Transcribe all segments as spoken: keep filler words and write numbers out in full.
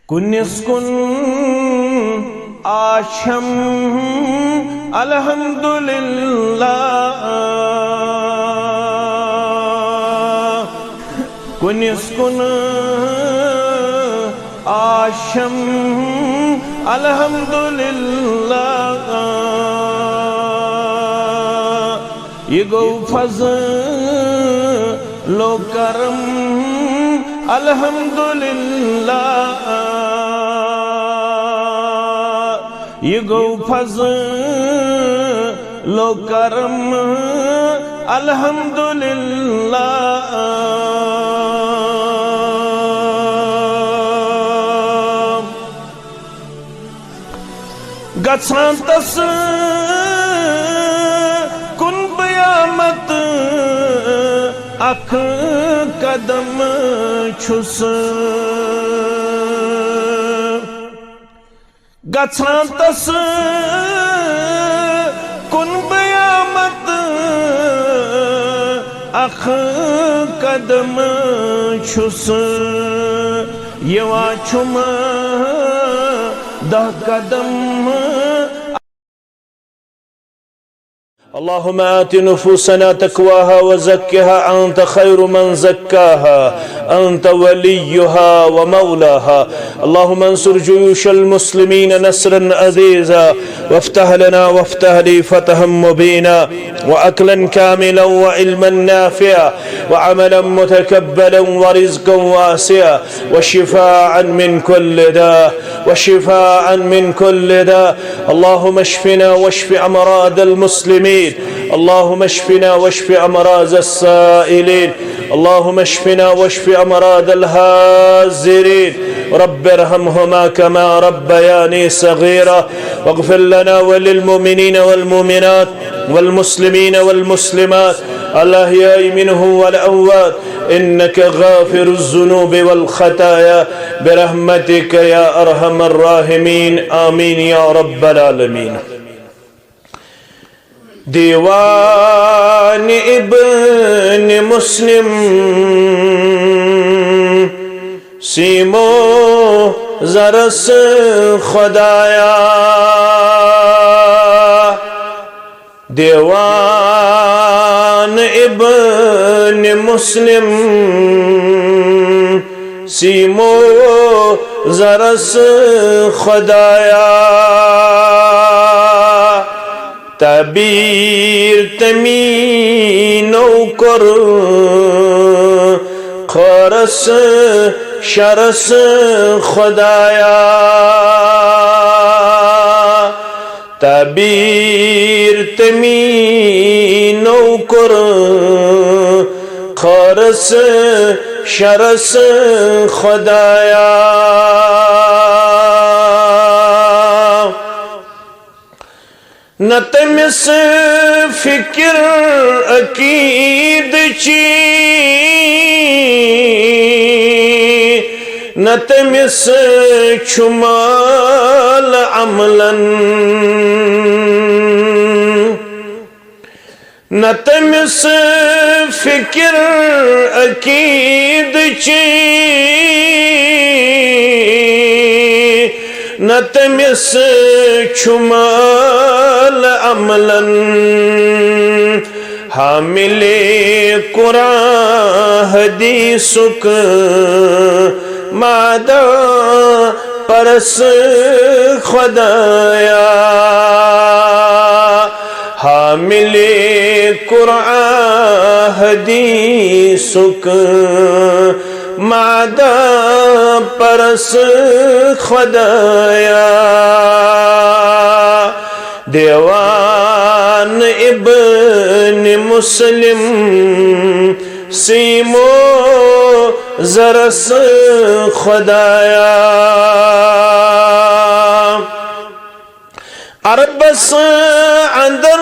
کُنِس کُن آشم الحمدللہ، کُنِس کُن آشم الحمدللہ۔ یہِ گوٚو فضل و کرم الحمدللہ۔ یہِ گوٚو فضل و کرم الحمدللہ۔ گژھان تس کُن قیامت اکھ قدم چھُس، گژھان تس کُن قیامت اکھ قدم چھُس، یِوان چھُم دہ قدم۔ اللهم آت نفوسنا تقواها وزكها أنت خير من زكاها أنت وليها ومولاها. اللهم انصر جيوش المسلمين نصرا عزيزا، وافتح لنا وافتح لي فتحا مبينا، وعقلا كاملا وعلما نافعا وعملا متقبلا ورزقا واسعا وشفاء من كل داء، وشفاء من كل داء. اللهم اشفنا واشف أمراض المسلمين. اللهم اشفنا واشف أمراض السائلين. اللهم اشفنا واشف أمراض الحاضرين. رب ارحمهما كما ربياني صغيرا. واغفر لنا وللمؤمنين والمؤمنات والمسلمين والمسلمات الأحياء منهم والأموات إنك غافر الذنوب والخطايا برحمتك يا أرحم الراحمين. آمين يا رب العالمين. دیوان ابن مسلم سیمو زرس خدایا، دیوان ابن مسلم سیمو زرس خدایا۔ تعبیر تمی نو کر خرس شرس خدایا۔ تعبیر تمی نو کر خرس شرس خدایا۔ نہ تٔمِس فِکِر عقیٖدٕچی، نہ تٔمِس چھُ مال عملن۔ نہ تٔمِس فِکِر عقیٖدٕچی، نہ تٔمِس چھُ مال عملن۔ حاملِ قرآن حدیثُک مادہ پرس خدایا۔ حاملِ قرآن حدیثُک مادہ پرس خدایا۔ دیوان ابن مسلم سیمو زرس خدایا۔ عربس اندر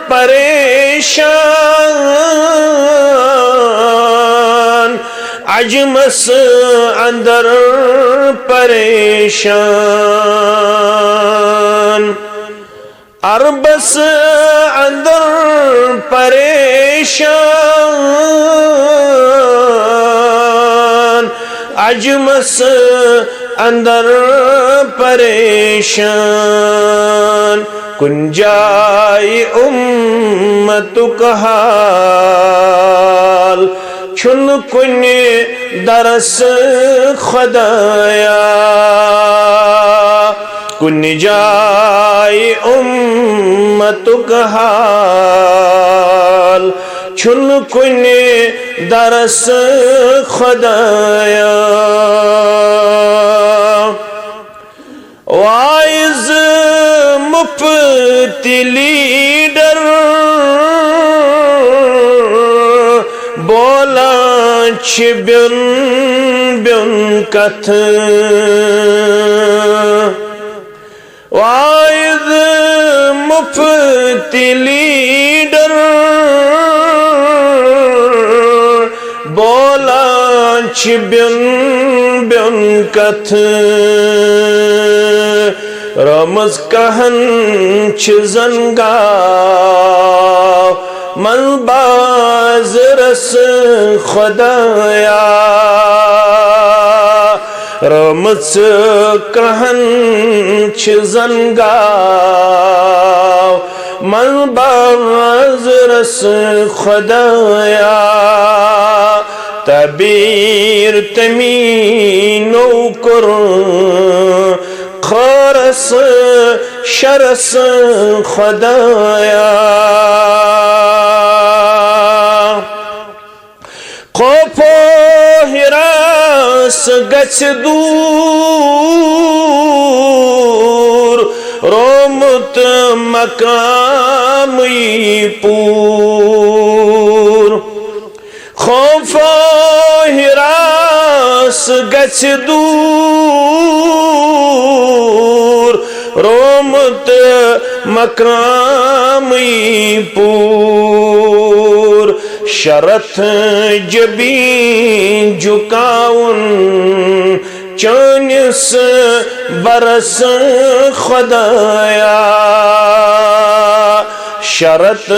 پریشان، عجمس اندر پریشان۔ عربس اندر پریشان، عجمس اندر پریشان، کُنہِ جایہِ اُمتُک حال چھُنہٕ کُنہِ درس خدایا۔ کُنہِ جایہِ اُمتُک حال چھُنہٕ کُنہِ درس خدایا۔ واعظ مفتی لیڈر بولان چھِ بیوٚن بیوٚن کتھٕ۔ واعظ مفتی لیڈر بولان چھِ بیوٚن بیوٚن کتھٕ۔ رٲمٕژ کہن چھِ زن گاو منٛز بازرس خدایا۔ رٲمٕژ کہن چھِ زن گاو منٛز بازرس خدایا۔ تعبیر تمی نو کوٚر خٲرس شرس خدایا۔ خوف و ہراس گژھِ دوٗر، رومُت مقام یی پوٗر۔ خوف و ہراس گژھِ دوٗر، رومُت مقام یی پوٗر۔ شرط جبین جھکاوُن چٲنِس برس خدایا۔ شرط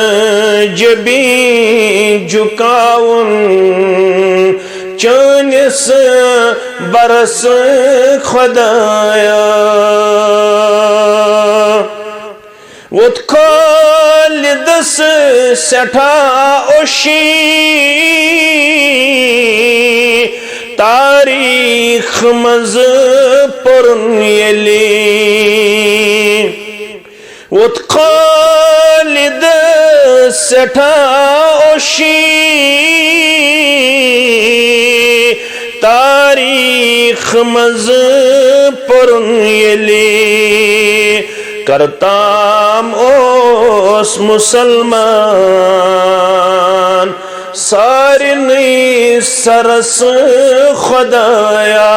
جبین جھکاوُن چٲنِس برس خدایا۔ ووت خالدس سٮ۪ٹھاہ اوشی، تاریخ منٛز پوٚرُن ییٚلہِ۔ ووت خالد سٮ۪ٹھاہ اوشی، تاریخ منٛز پوٚرُن ییٚلہِ۔ کرتام اوس مسلمان سارنٕے سرس خدایا۔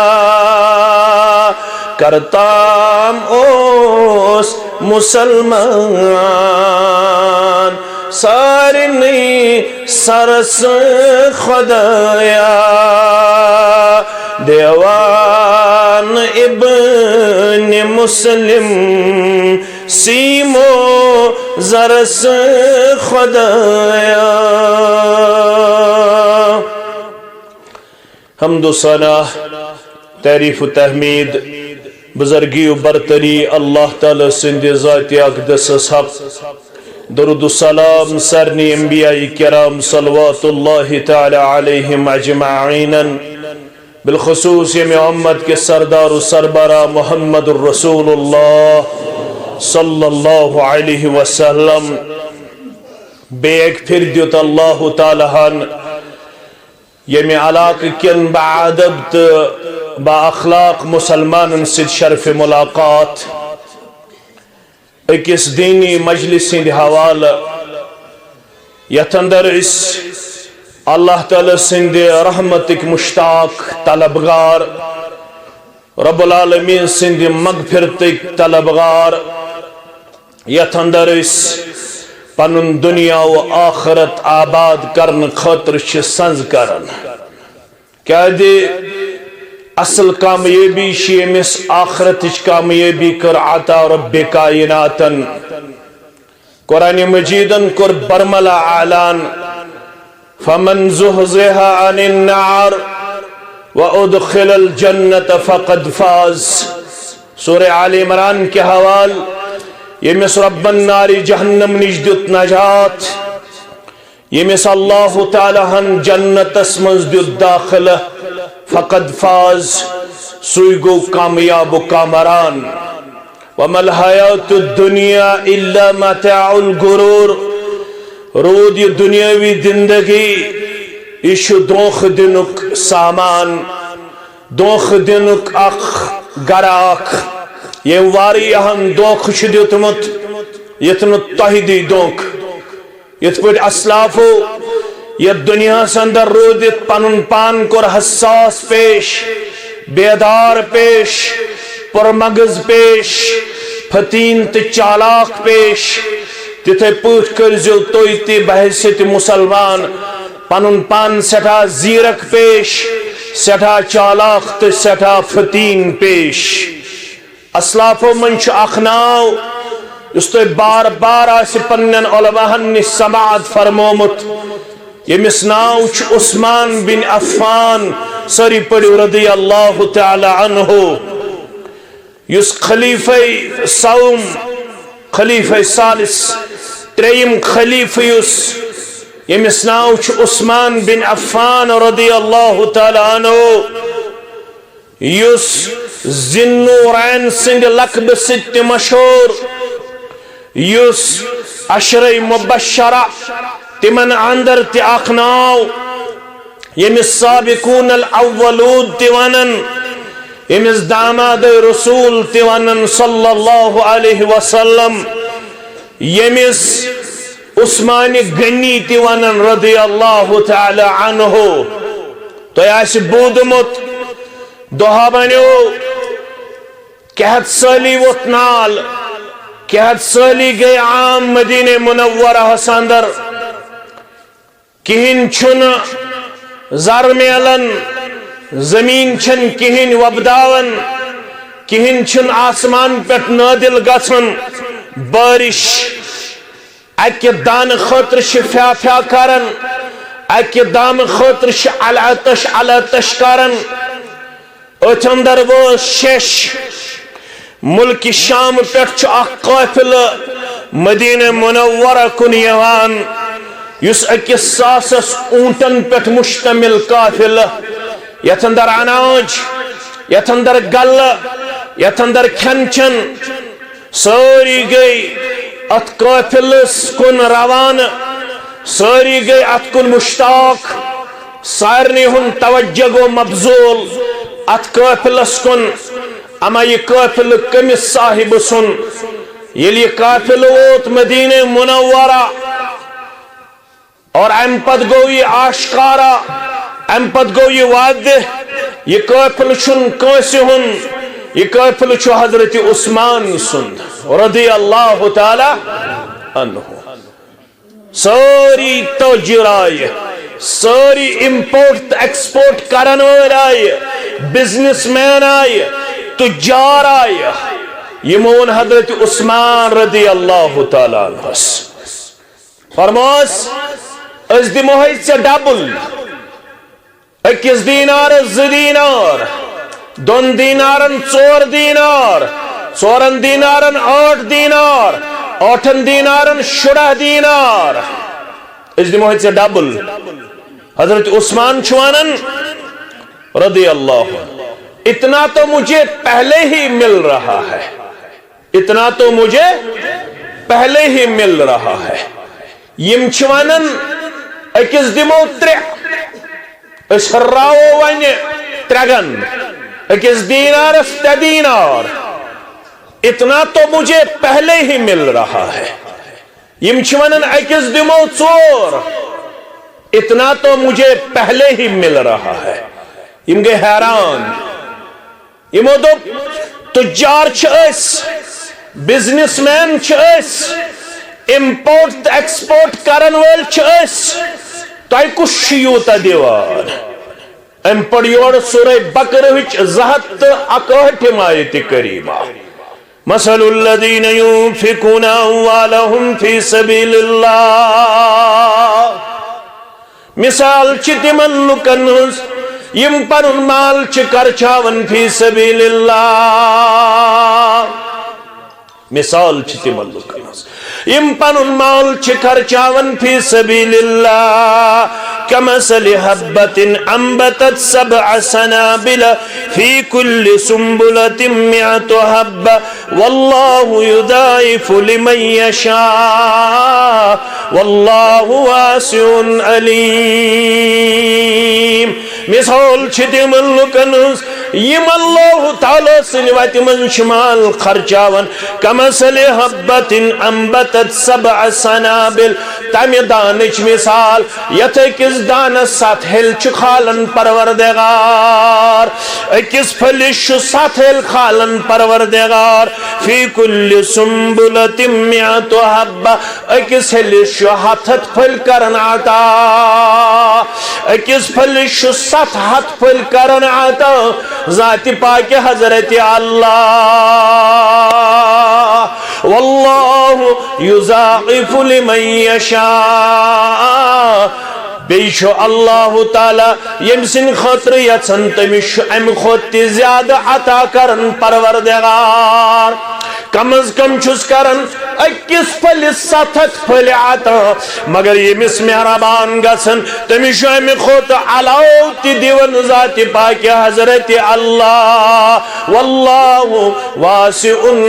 کرتام اوس مسلمان سارنٕے سرس خدایا۔ دیوان ابن مسلم سیمو زرس خدایا۔ حمد و ثنا، تعریف و تحمید، بزرگی و برتری اللہ تعالی سٕنٛدِ ذاتِ اقدسس حق۔ درود و سلام سارنٕے انبیاء کرام صلوات اللہ تعالی علیہم اجمعین، بالخصوص ییٚمہِ امت کے سردار و سربراہ محمد الرسول اللہ صلی اللہ علیہ وسلم۔ بیٚیہِ اکہِ پھِرِ دیُت اللہ تعالی ہن ییٚمہِ علاقہٕ کٮ۪ن باادب تہٕ بااخلاق مسلمانن سۭتۍ شرف ملاقات۔ أکِس دینی مجلس ہٕنٛدِ حوالہٕ، یتھ اندر أسۍ اللہ تعالی سٕنٛدِ رحمتٕکۍ مشتاق، طلبگار، رب العالمین سٕنٛدِ مغفرتٕکۍ طلبگار، یتھ اندر أسۍ پنُن دنیا و آخرت آباد کرنہٕ خٲطرٕ چھِ سنٛز کران۔ کیازِ اصل کامیٲبی چھِ ییٚمِس آخرتٕچ کامیٲبی کٔر عطا رب کائناتن۔ قرآن مجیدن کوٚر برملا اعلان، فمن زحزح عن النار وادخل الجنة فقد فاز۔ سورہ آل عمران کہِ حوالہٕ، ییٚمِس رۄبن نارِ جہنم نِش دیُت نجات، ییٚمِس اللہ تعالیٰ ہن جنتس منٛز دیُت دٲخلہٕ، فقد فاز، سُے گوٚو کامیاب و کامران۔ وما الحیات الدنیا الا متاع الغرور۔ روٗد یہِ دُنیٲوی زندگی، یہِ چھُ دھوکہٕ دِنُک سامان، دھوکہٕ دِنُک اکھ گراکھ، ییٚمۍ واریاہن دھوکہٕ چھُ دیُتمُت، یُتھ نہٕ تۄہہِ دی دھوکہٕ۔ یِتھ پٲٹھۍ اسلافو یتھ دنیاہس اندر روٗدِتھ پنُن پان کوٚر حساس پیش، بیدار پیش، پرمغز پیش، فتین تہٕ چالاک پیش، تِتھے پٲٹھۍ کٔرزیو تُہۍ تہِ بحیثیت مسلمان پنُن پان سٮ۪ٹھاہ زیرک پیش، سٮ۪ٹھاہ چالاک تہٕ سٮ۪ٹھاہ فتین پیش۔ اسلافو منٛز چھُ اکھ ناو، یُس تۄہہِ بار بار آسہِ پننٮ۪ن علماہن نِش سماعت فرمومُت، ییٚمِس ناو چھُ عثمان بن عفان، سٲری پٔرِو رضی اللہ تعالیٰ عنہ، یُس خلیفہ سوم، خلیفہ ثالث، ترٛیٚیِم خلیفہ یُس، ییٚمِس ناو چھُ عثمان بن عفان رضی اللہ تعالیٰ عنہ، یُس ذی النورین سٕنٛدِ لقبہٕ سۭتۍ تہِ مشہوٗر، یُس عشرے مبشرہ تِمن اندر تہِ اکھ ناو، ییٚمِس سابقون الاولون تہِ ونان، ییٚمِس داماد رسول تہِ ونان صلی اللہ علیہ وسلم، ییٚمِس عثمان غنی تہِ ونان رضی اللہ تعالیٰ عنہ۔ تۄہہِ آسہِ بوٗزمُت، دۄہا بنیو، قحط سٲلی ووٚتھ نال، قحط سٲلی گٔے عام مدینہ منورہس اندر۔ کِہیٖنۍ چھُنہٕ زر میلان، زٔمیٖن چھَنہٕ کِہیٖنۍ وۄپداوان، کِہیٖنۍ چھُنہٕ آسمان پٮ۪ٹھ نٲدِل گژھان، بارش اکہِ دانہٕ خٲطرٕ چھِ فیا فیا کران، اکہِ دانہٕ خٲطرٕ چھِ العطش العطش کران۔ أتھۍ اندر وٲژ شیٚش۔ ملکہِ شام پٮ۪ٹھ چھُ اکھ قٲفلہٕ مدینہ منورہ کُن یِوان، یُس أکِس ساسس اونٹن پٮ۪ٹھ مشتمل قٲفلہٕ، یتھ اندر اناج، یتھ اندر غلہٕ، یتھ اندر کھٮ۪ن چٮ۪ن، سٲری گٔے اتھ قٲفلس کُن روانہٕ، سٲری گٔے اتھ کُن مشتاق، سارنٕے ہُنٛد توجہ گوٚو مبذول اتھ قٲفلس کُن۔ اما یہِ قٲفلہٕ کٔمِس صاحبہٕ سُنٛد؟ ییٚلہِ یہِ قٲفلہٕ ووت مدینہ منورہ، اور امہِ پتہٕ گوٚو یہِ آشکارا، امہِ پتہٕ گوٚو یہِ واضح، یہِ قٲفلہٕ چھُنہٕ کٲنٛسہِ ہُنٛد، یہِ قٲفلہٕ چھُ حضرت عثمان سُنٛد رضی اللہ تعالیٰ عنہ۔ سٲری تاجر آیہِ، سٲری امپورٹ تہٕ ایکسپورٹ کرن وٲلۍ آیہِ، بزنس مین آیہِ، تجار آیہِ۔ یِمو اوٚن حضرت عثمان رضی اللہ تعالیٰ عنہس۔ فرموس، أسۍ دِموہے ژےٚ ڈبل۔ أکِس دینارس زٕ دینار، دۄن دینارن ژور دینار، ژورن دینارن ٲٹھ دینار، ٲٹھن دینارن شُراہ دینار۔ أسۍ دِموہے ژےٚ ڈبل۔ حضرت عثمان چھُ ونان رضی اللہ عنہ، اتنا تو مجھے پہلے ہی مل رہا ہے، اتنا تو مجھے پہلے ہی مل رہا ہے۔ یِم چھِ ونان، أکِس دِمو ترٛےٚ، أسۍ ہُرراوو وۄنۍ ترٛگن، أکِس دینارس ترٛےٚ دینار، اتنا تو مجھے پہلے ہی مل رہا ہے۔ یِم چھِ ونان، أکِس دِمو ژور، اتنا تو مجھے پہلے ہی مل رہا ہے۔ یِم گٔے حیران۔ یِمو دوٚپ، تُجار چھِ أسۍ، بزنس مین چھِ أسۍ، امپورٹ تہٕ ایکسپورٹ کرن وٲلۍ چھِ أسۍ، تۄہہِ کُس چھُ یوٗتاہ دِوان؟ أمۍ پٔر یورٕ سورہ بقرہٕچ زٕ ہتھ تہٕ اکہٲٹھِم آیت کریمہ۔ مثل الذين ينفقون أموالهم في سبيل الله۔ مثال چھِ تِمن لُکن ہٕنٛز، یِم پنُن مال چھِ خرچاوان فی سبیل اللہ۔ مثال چھِ تِمن لُکن ہٕنٛز، یِم پنُن مال چھِ خرچاوان فی سبیل اللہ۔ کمثل حبة انبتت سبع سنابل فی کل سنبلة مئة حبة واللہ یضاعف لمن یشاء واللہ واسع علیم۔ مثال چھِ تِمن لُکن ہٕنٛز، یِم اللہ تعالیٰ سٕنٛدِ وتہِ منٛز چھِ مال خرچاوان۔ کمثل حبة انبتت سبع سنابل، تمہِ دانٕچ مثال، یتھ أکِس دانس ستھ ہیٚلۍ چھِ کھالان پروردگار، أکِس پھٔلِس چھُ ستھ ہیٚلۍ کھالان پروردگار، فی کل سنبلة مئة حبة، أکِس ہیٚلِس چھُ ہتھ ہتھ پھٔلۍ کران عطا، أکِس پھٔلِس چھُ ستھ ہتھ پھٔلۍ کران عطا ذاتِ پاکِ حضرتِ اللہ۔ واللہ یضاعف لمن یشاء۔ بیٚیہِ چھُ اللہ تعالیٰ ییٚمہِ سٕنٛدِ خٲطرٕ یژھان، تٔمِس چھُ اَمہِ کھۄتہٕ تہِ زیادٕ عطا کران پروردگار۔ کم از کم چھُس کران أکِس پھٔلِس ستھ ہتھ پھٔلۍ عطا، مگر ییٚمِس مہربان گژھن، تٔمِس چھُ اَمہِ کھۄتہٕ علاوٕ تہِ دِوان ذاتِ پاکِ حضرتِ اللہ۔ واللہ واسع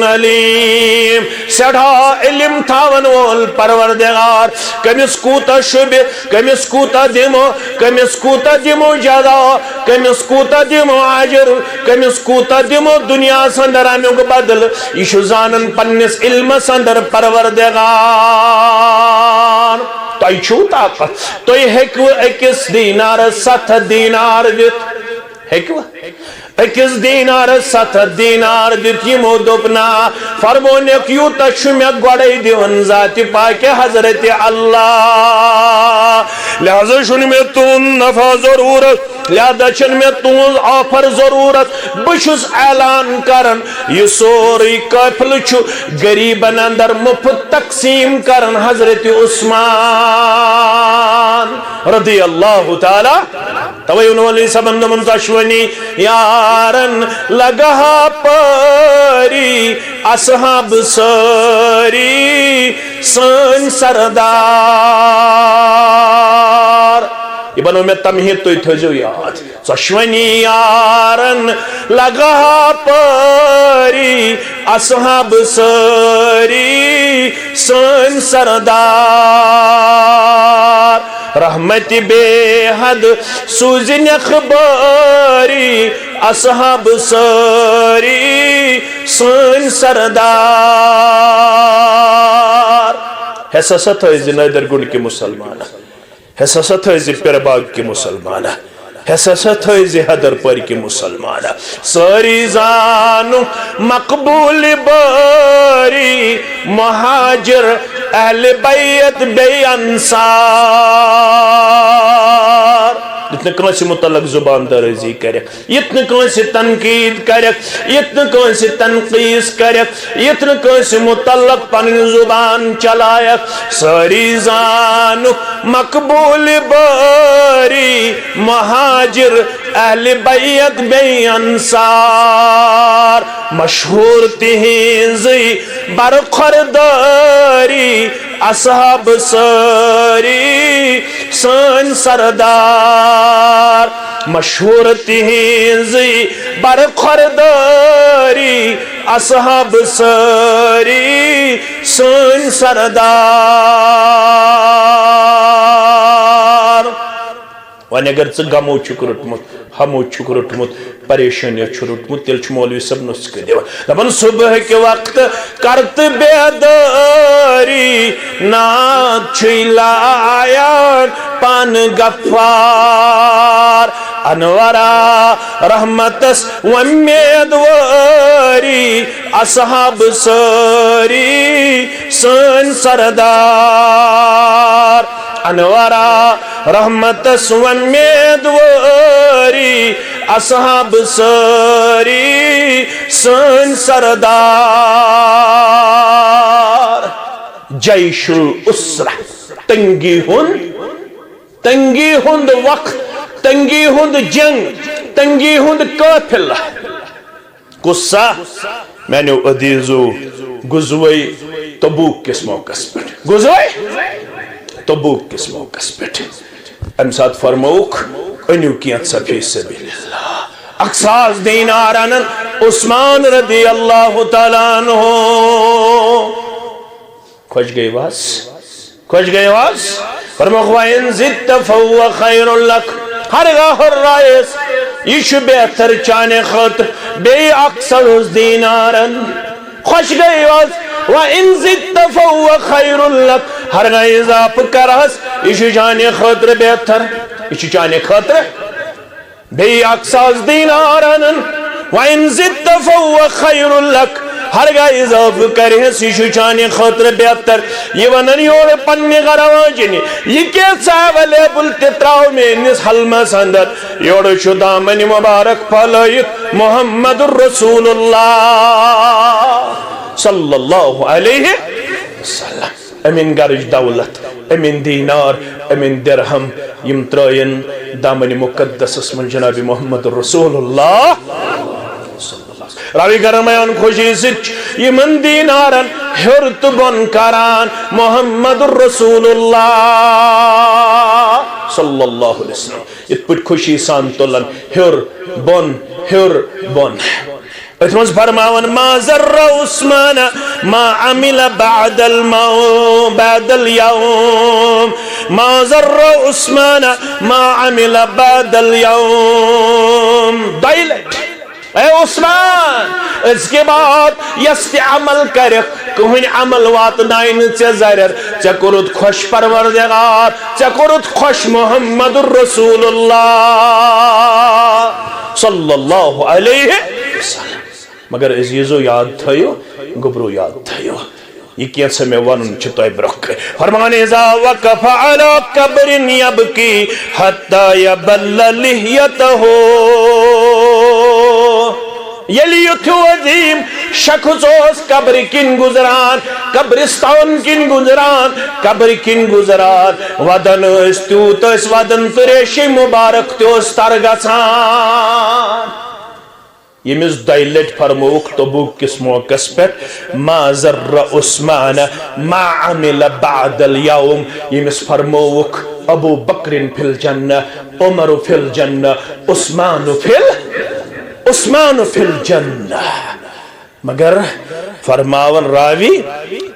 علیم، سٮ۪ٹھاہ علم تھاون وول پروردگار، کٔمِس کوٗتاہ شوٗبہِ، کٔمِس کوٗتاہ دِمو، کٔمِس کوٗتاہ دِمو جزا، کٔمِس کوٗتاہ دِمو اجر، کٔمِس کوٗتاہ دِمو دُنیاہس اندر امیُک بدلہٕ۔ یہِ چھُ زانان پننِس علمس اندر پروردگار۔ تۄہہِ چھُو طاقت، تُہۍ ہیٚکِوٕ أکِس دینارس ستھ ہتھ دینار دِتھ؟ ہیٚکِوٕ؟ أکِس دینارس ستھ ہتھ دینار دِتھ؟ یِمو دوٚپ، نہ۔ فرمونکھ، یوٗتاہ چھُ مےٚ گۄڈَے دِوان ذاتِ پاکِ حضرتِ اللہ۔ لہذا چھُنہٕ مےٚ تُہُنٛد نفع ضروٗرت، لہذا چھَنہٕ مےٚ تُہٕنٛز offer ضروٗرت۔ بہٕ چھُس اعلان کران، یہِ سورُے قٲفلہٕ چھُ غریٖبن اندر مُفت تقسیٖم کران حضرتِ عثمان رضی اللہ تعالیٰ۔ توے ووٚن مولوی صٲبن، دوٚپُن، دۄشوٕنی یارن لگہٕ ہا پٲری، اصحاب سٲری سٲنۍ سردار۔ یہِ بنوو مےٚ تمہیٖد، تُہۍ تھٲیزیو یاد۔ ژۄشوٕنی یارن لگہٕ ہا پٲری، اصحاب سٲری سٲنۍ سردار۔ رحمتِ بے حد سوٗزِنکھ بٲری، اصحاب سٲری سٲنۍ سردار۔ ہسا سا تھٲیزِ نٲدر گنڈ کہِ مسلمان۔ ہسا سا تھٲیزِ پِرٕ باغ کہِ مسلمان۔ ہسا سا تھٲیزِ حیدر پورِ کہِ مسلمان۔ سٲری زانُکھ مقبوٗل بٲری، مہاجر، اہل بیت بیٚیہِ انصار۔ یُتھ نہٕ کٲنٛسہِ متعلق زُبان دَرٲزی کَرٮ۪کھ، یُتھ نہٕ کٲنٛسہِ تنقیٖد کَرٮ۪کھ، یُتھ نہٕ کٲنٛسہِ تنقیٖص کَرٮ۪کھ، یُتھ نہٕ کٲنٛسہِ متعلق پنٕنۍ زُبان چلایَکھ۔ سٲری زانُکھ مقبوٗل بٲری، مہاجر، اہل بیت بیٚیہِ انصار۔ مشہوٗر تِہِنٛزٕے برخوردٲری، اصحاب سٲری سٲنۍ سردار۔ مشہوٗر تِہِنٛزٕے برخوردٲری، اصحاب سٲری سٲنۍ سردار۔ وۄنۍ اگر ژٕ غمو چھُکھ روٚٹمُت، ہمو چھُکھ روٚٹمُت، پریشٲنیو چھُ روٚٹمُت، تیٚلہِ چھُ مولوی صٲب نُسخہٕ دِوان۔ دَپان، صبح کہِ وقتہٕ کر تہٕ بیدٲری، نعت چھُے لایان پانہٕ غفار۔ انورا رحمتس وۄمیدوٲری، اصحاب سٲری سٲنۍ سردار۔ انورا رحمتس وۄمیدوٲری، اصحاب سٲری سٲنۍ سردار۔ جیش العسرہ، تنگی ہُنٛد، تنگی ہُنٛد وقت، تنگی ہُنٛد جنگ، تنگی ہُنٛد قافلہ۔ کُس سا؟ میانیو عزیزو، گُزوے تبوک کِس موقعس پٮ۪ٹھ، گُزوے تبوک کِس موقعس پٮ۪ٹھ۔ امہِ ساتہٕ فرمووُکھ، أنِو کینٛژھا فی سبیل اللہ۔ اکھ ساس دینار انن عثمان رضی اللہ تعالیٰ عنہ۔ خۄش گٔیوٕ حظ؟ خۄش گٔیوٕ حظ؟ فرمووُکھ، وَإِن زِدتَ فَهُوَ خَيْرٌ لَكَ۔ ہرگاہ ہُررایس، یہِ چھُ بہتر چانہِ خٲطرٕ۔ بیٚیہِ اکھ ساس دینارن۔ خۄش گٔیوٕ حظ؟ وَإِن زِدتَ فَهُوَ خَيْرٌ لَكَ۔ ہرگاہ اضافہٕ کرہس، یہِ چھُ چانہِ خٲطرٕ بہتر۔ یہِ چھُ چانہِ خٲطرٕ بیٚیہِ اکھ ساس دینار انن۔ وَإِن زِدتَ فَهُوَ خَيْرٌ لَكَ۔ ہرگاہ اضافہٕ کرِہس، یہِ چھُ چانہِ خٲطرٕ بہتر۔ یہِ ونان یورٕ پننہِ گرٕ واجنہِ، یہِ کینٛژھا available تہِ تراو میٲنِس حلمس اندر۔ یورٕ چھُ دامنہِ مبارک پھٔلٲیِتھ محمد رسول اللہ صلی اللہ علیہ وسلم۔ أمِن گرٕچ دولت، أمِن دینار، أمِن درہم، یِم ترٲین دامنِ مقدسس منٛز جناب محمد رسول اللہ۔ راوی کرن بیان خوشی سۭتۍ چھُ یِمن دینارن ہیوٚر تہٕ بۄن کران محمد رسول اللہ صلی اللہ علیہ وسلم۔ یِتھ پٲٹھۍ خوشی سان تُلن ہیوٚر بۄن، ہیوٚر بۄن۔ أتھۍ منٛز فرماوان، ما ضر عثمان ما عمل بعد المو-، بعد اليوم، ما ضر عثمان ما عمل بعد اليوم۔ دۄیہِ لٹہِ، اے عثمان، أزکہِ بعد یۄس تہِ عمل کرکھ، کٕہٕنۍ عمل واتنایہِ نہٕ ژےٚ ضرر۔ ژےٚ کوٚرُتھ خۄش پروردگار، ژےٚ کوٚرُتھ خۄش محمد رسول اللہ صلی اللہ علیہ وسلم۔ مگر عزیزو، یاد تھٲیِو، گوٚبرو، یاد تھٲیِو، یہِ کینٛژھا مےٚ وَنُن چھُ تۄہہِ برٛونٛہہ کَنہِ۔ فرمان، اذا وقف على قبر يبكي حتى يبل لحيته۔ ییٚلہِ یُتھ ہیوٗ عظیٖم شخص اوس قبرِ کِنۍ گُزران، قبرستان کِنۍ گُزران، قبرِ کِنۍ گُزران، وَدان ٲسۍ، تیوٗت ٲسۍ وَدان تہٕ ریشہِ مُبارک تہِ اوس تَر گژھان۔ ییٚمِس دۄیہِ لٹہِ فرمووُکھ تبوک کِس موقعس پٮ۪ٹھ، ما ضر عثمان ما عمل بعد اليوم، ییٚمِس فرمووُکھ، ابو بکر فی الجنہ، عمر فی الجنہ، عثمان فی ال-، عثمان فی الجنہ۔ مگر فرماون راوی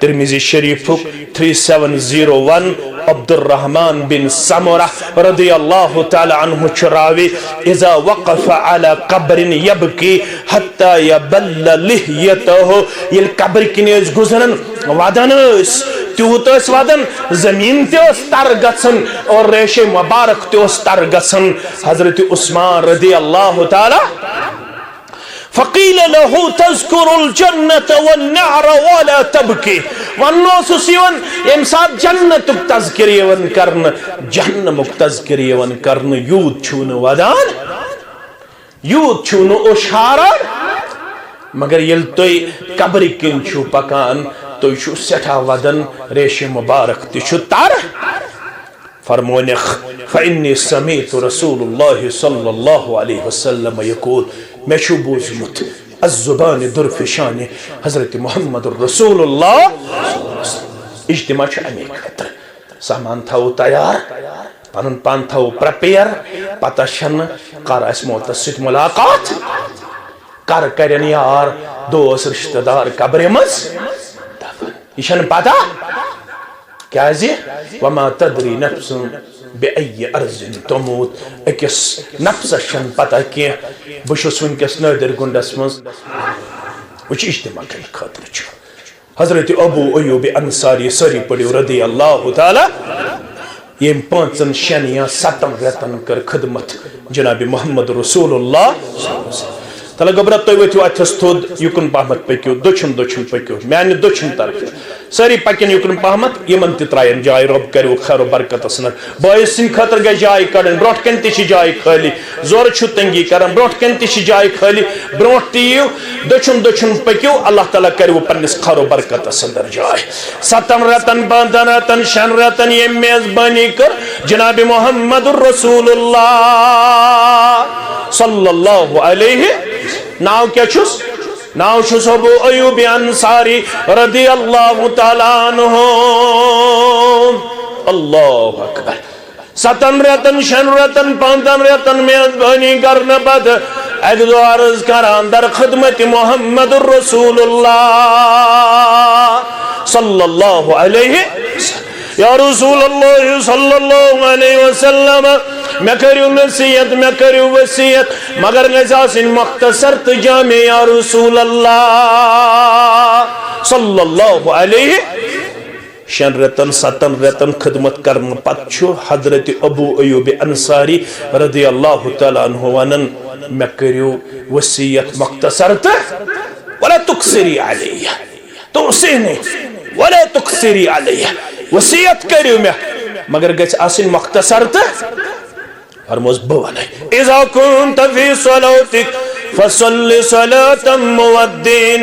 ترمذی شریفک تھری سیون زیرو ون، عبدالرحمان بن سمرہ رضی اللہ تعالیٰ عنہ چھُ راوی، اذا وقف على قبر يبكي حتى يبل لحيته، ییٚلہِ قبرِ کِنۍ ٲسۍ گُزران، ودان ٲسۍ، تیوٗت ٲسۍ ودان، زمین تہِ ٲس تر گژھان اور ریشے مبارک تہِ اوس تر گژھان۔ حضرت عثمان رضی اللہ تعالیٰ فقیل له تذکر الجنة والنار ولا تبکی۔ وننہٕ اوسُس یِوان، ییٚمہِ ساتہٕ جنتُک تذکر یِوان کرنہٕ، جہنمُک تذکر یِوان کرنہٕ، یوٗت چھُو نہٕ ودان، یوٗت چھُو نہٕ اوٚش ہاران۔ مگر ییٚلہِ تُہۍ قبرِ کِنۍ چھِو پکان، تُہۍ چھِو سٮ۪ٹھاہ ودان، ریشہِ مبارک تہِ چھُ تر۔ فرمونکھ، فإنی سمعت رسول اللہ صلی اللہ علیہ وسلم یقول، مےٚ چھُ بوٗزمُت، الزبان درفشان، حضرت محمد رسول اللہ۔ اجتماع چھُ اَمے خٲطرٕ، سامان تھاوو تیار، پنُن پان تھاوو پریپیئر، پتہ چھنہٕ کر آسہِ موتس سۭتۍ ملاقات، کر کرن یار دوس رشتہ دار قبرِ منٛز دفن۔ یہِ چھنہٕ پتہ۔ کیازِ؟ وما تدری نفس بأی ارض تموت۔ أکِس نفسس چھنہٕ پتہ کینٛہہ، بہٕ چھُس وٕنکیٚس نٲدِر گُنڈس منٛز۔ وٕچھ، اجتماع کمہِ خٲطرٕ چھُ۔ حضرت ابو ایوب انصاری، سٲری پٔرِو، رضی اللہ تعالیٰ، ییٚمۍ پانٛژن، شٮ۪ن یا ستن رٮ۪تن کٔر خدمت جناب محمد رسول اللہ۔ تلہ گوٚبرا، تُہۍ ؤتھِو اتھس تھوٚد، یُکُن پہمتھ پٔکِو، دٔچھُن دٔچھُن پٔکِو، میانہِ دٔچھُن طرفہٕ۔ سٲری پکن یُکُن پہمتھ، یِمن تہِ ترٛاین جاے، رۄب کریو خیر و برکتس نظر۔ بٲیِس سٕنٛدِ خٲطرٕ گژھِ جاے کڑٕنۍ، برونٛٹھ کنہِ تہِ چھِ جاے خٲلی، زورٕ چھُ تنگی کران، برونٛٹھ کنہِ تہِ چھِ جاے خٲلی، برونٛٹھ تہِ یِیِو، دٔچھُن دٔچھُن پٔکِو، اللہ تعالیٰ کریو پننِس خیر و برکتس اندر جاے۔ ستن رٮ۪تن، پانٛژن رٮ۪تن، شٮ۪ن رٮ۪تن ییٚمۍ میزبٲنی کٔر جناب محمد رسول اللہ صلی اللہ علیہ، ناو کیٛاہ چھُس؟ ناو چھُس ابو ایوب انصاری رضی اللہ تعالیٰ عنہ۔ اللہ اکبر۔ ستن رٮ۪تن، شٮ۪ن رٮ۪تن، پانٛژن رٮ۪تن میزبٲنی کرنہٕ پتہٕ اکہِ دۄہ عرض کران در خدمت محمد رسول اللہ صلی اللہ علیہ وسلم۔ یا رسول اللہ صلی اللہ علیہ وسلم، مےٚ کٔرِو نصیحت، مےٚ کٔرِو وصیت، مگر گژھِ آسٕنۍ مختصر تہٕ جامع، یا رسول اللہ صلی اللہ علیہ۔ شٮ۪ن رٮ۪تن، ستن رٮ۪تن خدمت کرنہٕ پتہٕ چھُ حضرت ابو ایوب انصاری رضی اللہ تعالیٰ عنہ ونان، مےٚ کٔرِو وصیت مختصر تہٕ ولا تکثری علیہ، توسیع نہیں، ولا تکثری علیہ، وصیت کٔرِو مےٚ، مگر گژھِ آسٕنۍ مختصر تہٕ فرموس بہٕ وَنَے۔ اذا كنت في صلاتك فصل صلاة مودع۔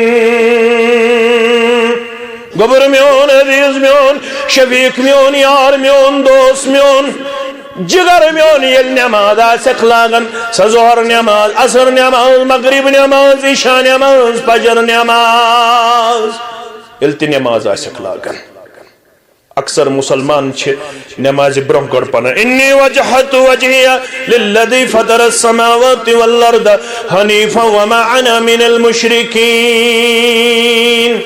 گوٚبُر میون، عزیز میون، شفیق میون، یار میون، دوست میون، جگر میون، ییٚلہِ نٮ۪ماز آسٮ۪کھ لاگان، سۄ ظہر نٮ۪ماز، عصر نٮ۪ماز، مغرب نٮ۪ماز، عشاء نٮ۪ماز، فجر نٮ۪ماز، ییٚلہِ تہِ نٮ۪ماز آسٮ۪کھ لاگان، اکثر مسلمان چھِ نمازِ برونٛہہ گۄڈٕ پران، "انی وجہت وجہی للذی فطر السماوات والارض حنیفا وما انا من المشرکین۔"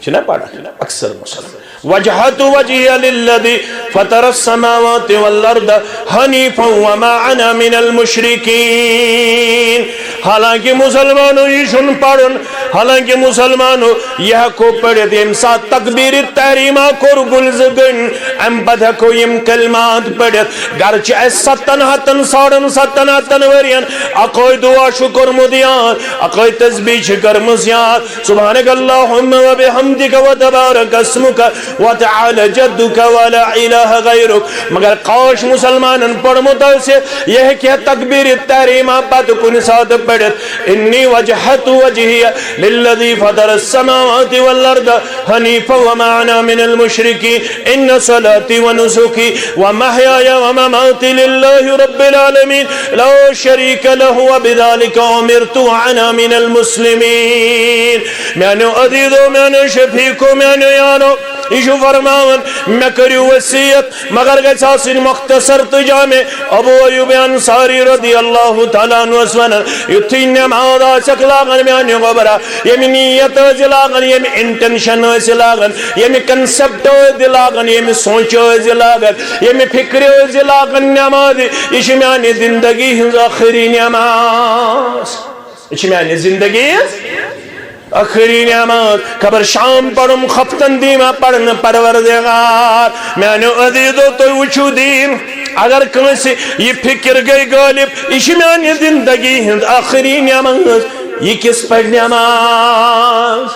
چھِنہ پران اکثر مسلمان، "وجہت وجہی للذی فطر السماوات والارض حنیفا وما انا من المشرکین۔" حالانکہ مسلمانو، یہِ چھُنہٕ پرُن۔ حالانکہ مسلمانو، یہِ ہٮ۪کو پٔرِتھ، ییٚمہِ ساتہٕ تکبیر تحریمہ کوٚر گُلۍ زٕ گٔنٛڈۍ، اَمہِ پتہٕ ہٮ۪کو یِم کلمات پٔرِتھ۔ گرچہ اَسہِ ستن ہتن، ساڑن ستن ہتن ؤرین اکوے دعا چھُ کوٚرمُت یاد، اکوے تسبیح چھِ کٔرمٕژ یاد، سبحانک اللہم و بحمدک و تبارک اسمک و تعالی جدک و لا الہ غیرک۔ مگر کاش مسلمانن پوٚرمُت آسہِ یہِ ہیٚکہِ ہا تکبیر تحریمہ پتہٕ کُنہِ ساتہٕ پٔرِتھ، "انی وجہت وجہی للذی فطر السماوات والارض حنیفا وما انا من المشرکین، ان صلاتی ونسکی ومحیای ومماتی للہ رب العالمین لا شریک لہ وبذالک امرت وانا من المسلمین۔" میانیو عزیزو، میانیو شفیقو، میانیو یارو، یہِ چھُ فرماوان، مےٚ کٔرِو وصیت، مگر گژھِ آسٕنۍ مختصر تہٕ جامع۔ ابو ایوب انصاری رضی اللہ تعالیٰ عنہ اوس ونان، یُتھُے نٮ۪ماز آسٮ۪کھ لاگان میانہِ گوٚبرا، ییٚمہِ نیت ٲسۍ لاگان، ییٚمہِ intention ٲسۍ لاگان، ییٚمہِ concept ٲسۍ لاگان، ییٚمہِ سونچ ٲسۍ لاگان، ییٚمہِ فکرِ ٲسۍ لاگان نٮ۪مازِ، یہِ چھِ میانہِ زندگی ہٕنٛز ٲخری نٮ۪ماز۔ یہِ چھِ میانہِ زندگی ہٕنٛز ٲخری نعمت۔ خبر شام پرم خفتن دیما پرن پروردگار۔ میانیو عزیزو، تُہۍ وٕچھِو دیٖن، اگر کٲنٛسہِ یہِ فکر گٔے غٲلب، یہِ چھِ میانہِ زندگی ہٕنٛز ٲخری نعمت۔ یہِ کِژھ پٲٹھۍ نعمت؟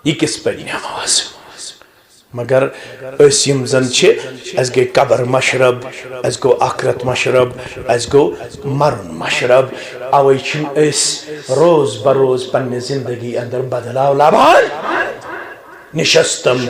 یہِ کِژھ پٲٹھۍ نعمت؟ مگر أسۍ یِم زن چھِ، اَسہِ گٔے قبر مشرب، اَسہِ گوٚو آخرت مشرب، اَسہِ گوٚو مرُن مشرب۔ اوے چھِنہٕ أسۍ روز بروز پننہِ زندگی اندر بدلاو لبان۔ نشستم،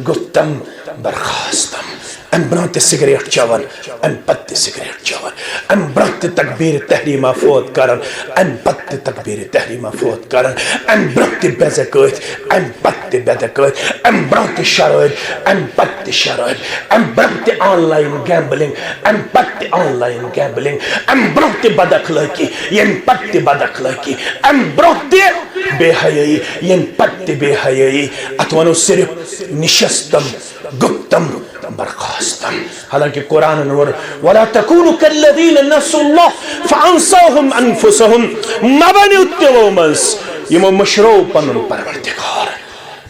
گُفتم، برخاستم۔ امہِ برونٛہہ تہِ سگریٹ چٮ۪وان، امہِ پتہٕ تہِ سگریٹ چٮ۪وان، امہِ برونٛہہ تہِ تکبیر تحریمہ فوت کران، امہِ پتہٕ تہِ تکبیر تحریمہ فوت کران، امہِ برونٛہہ تہِ بے زکٲتۍ، امہِ پتہٕ تہِ بے زکٲتۍ، امہِ برونٛہہ تہِ شرٲبۍ، امہِ پتہٕ تہِ شرٲبۍ، امہِ برونٛہہ تہِ online gambling، امہِ پتہٕ تہِ online gambling، امہِ برونٛہہ تہِ بد اخلٲقی، ییٚمہِ پتہٕ تہِ بد اخلٲقی، امہِ برونٛہہ تہِ بے حیٲیی، ییٚمہِ پتہٕ تہِ بے حیٲیی۔ اتھ ونو صرف نشستم، گُفتم، برخاستم۔ حالانکہ قرآنن ووٚن، "ولا تکونوا کالذین نسوا اللہ فانساہم انفسہم"، مہ بنِو تِمو منٛز یِمو مٔشرو پنُن پروردگار۔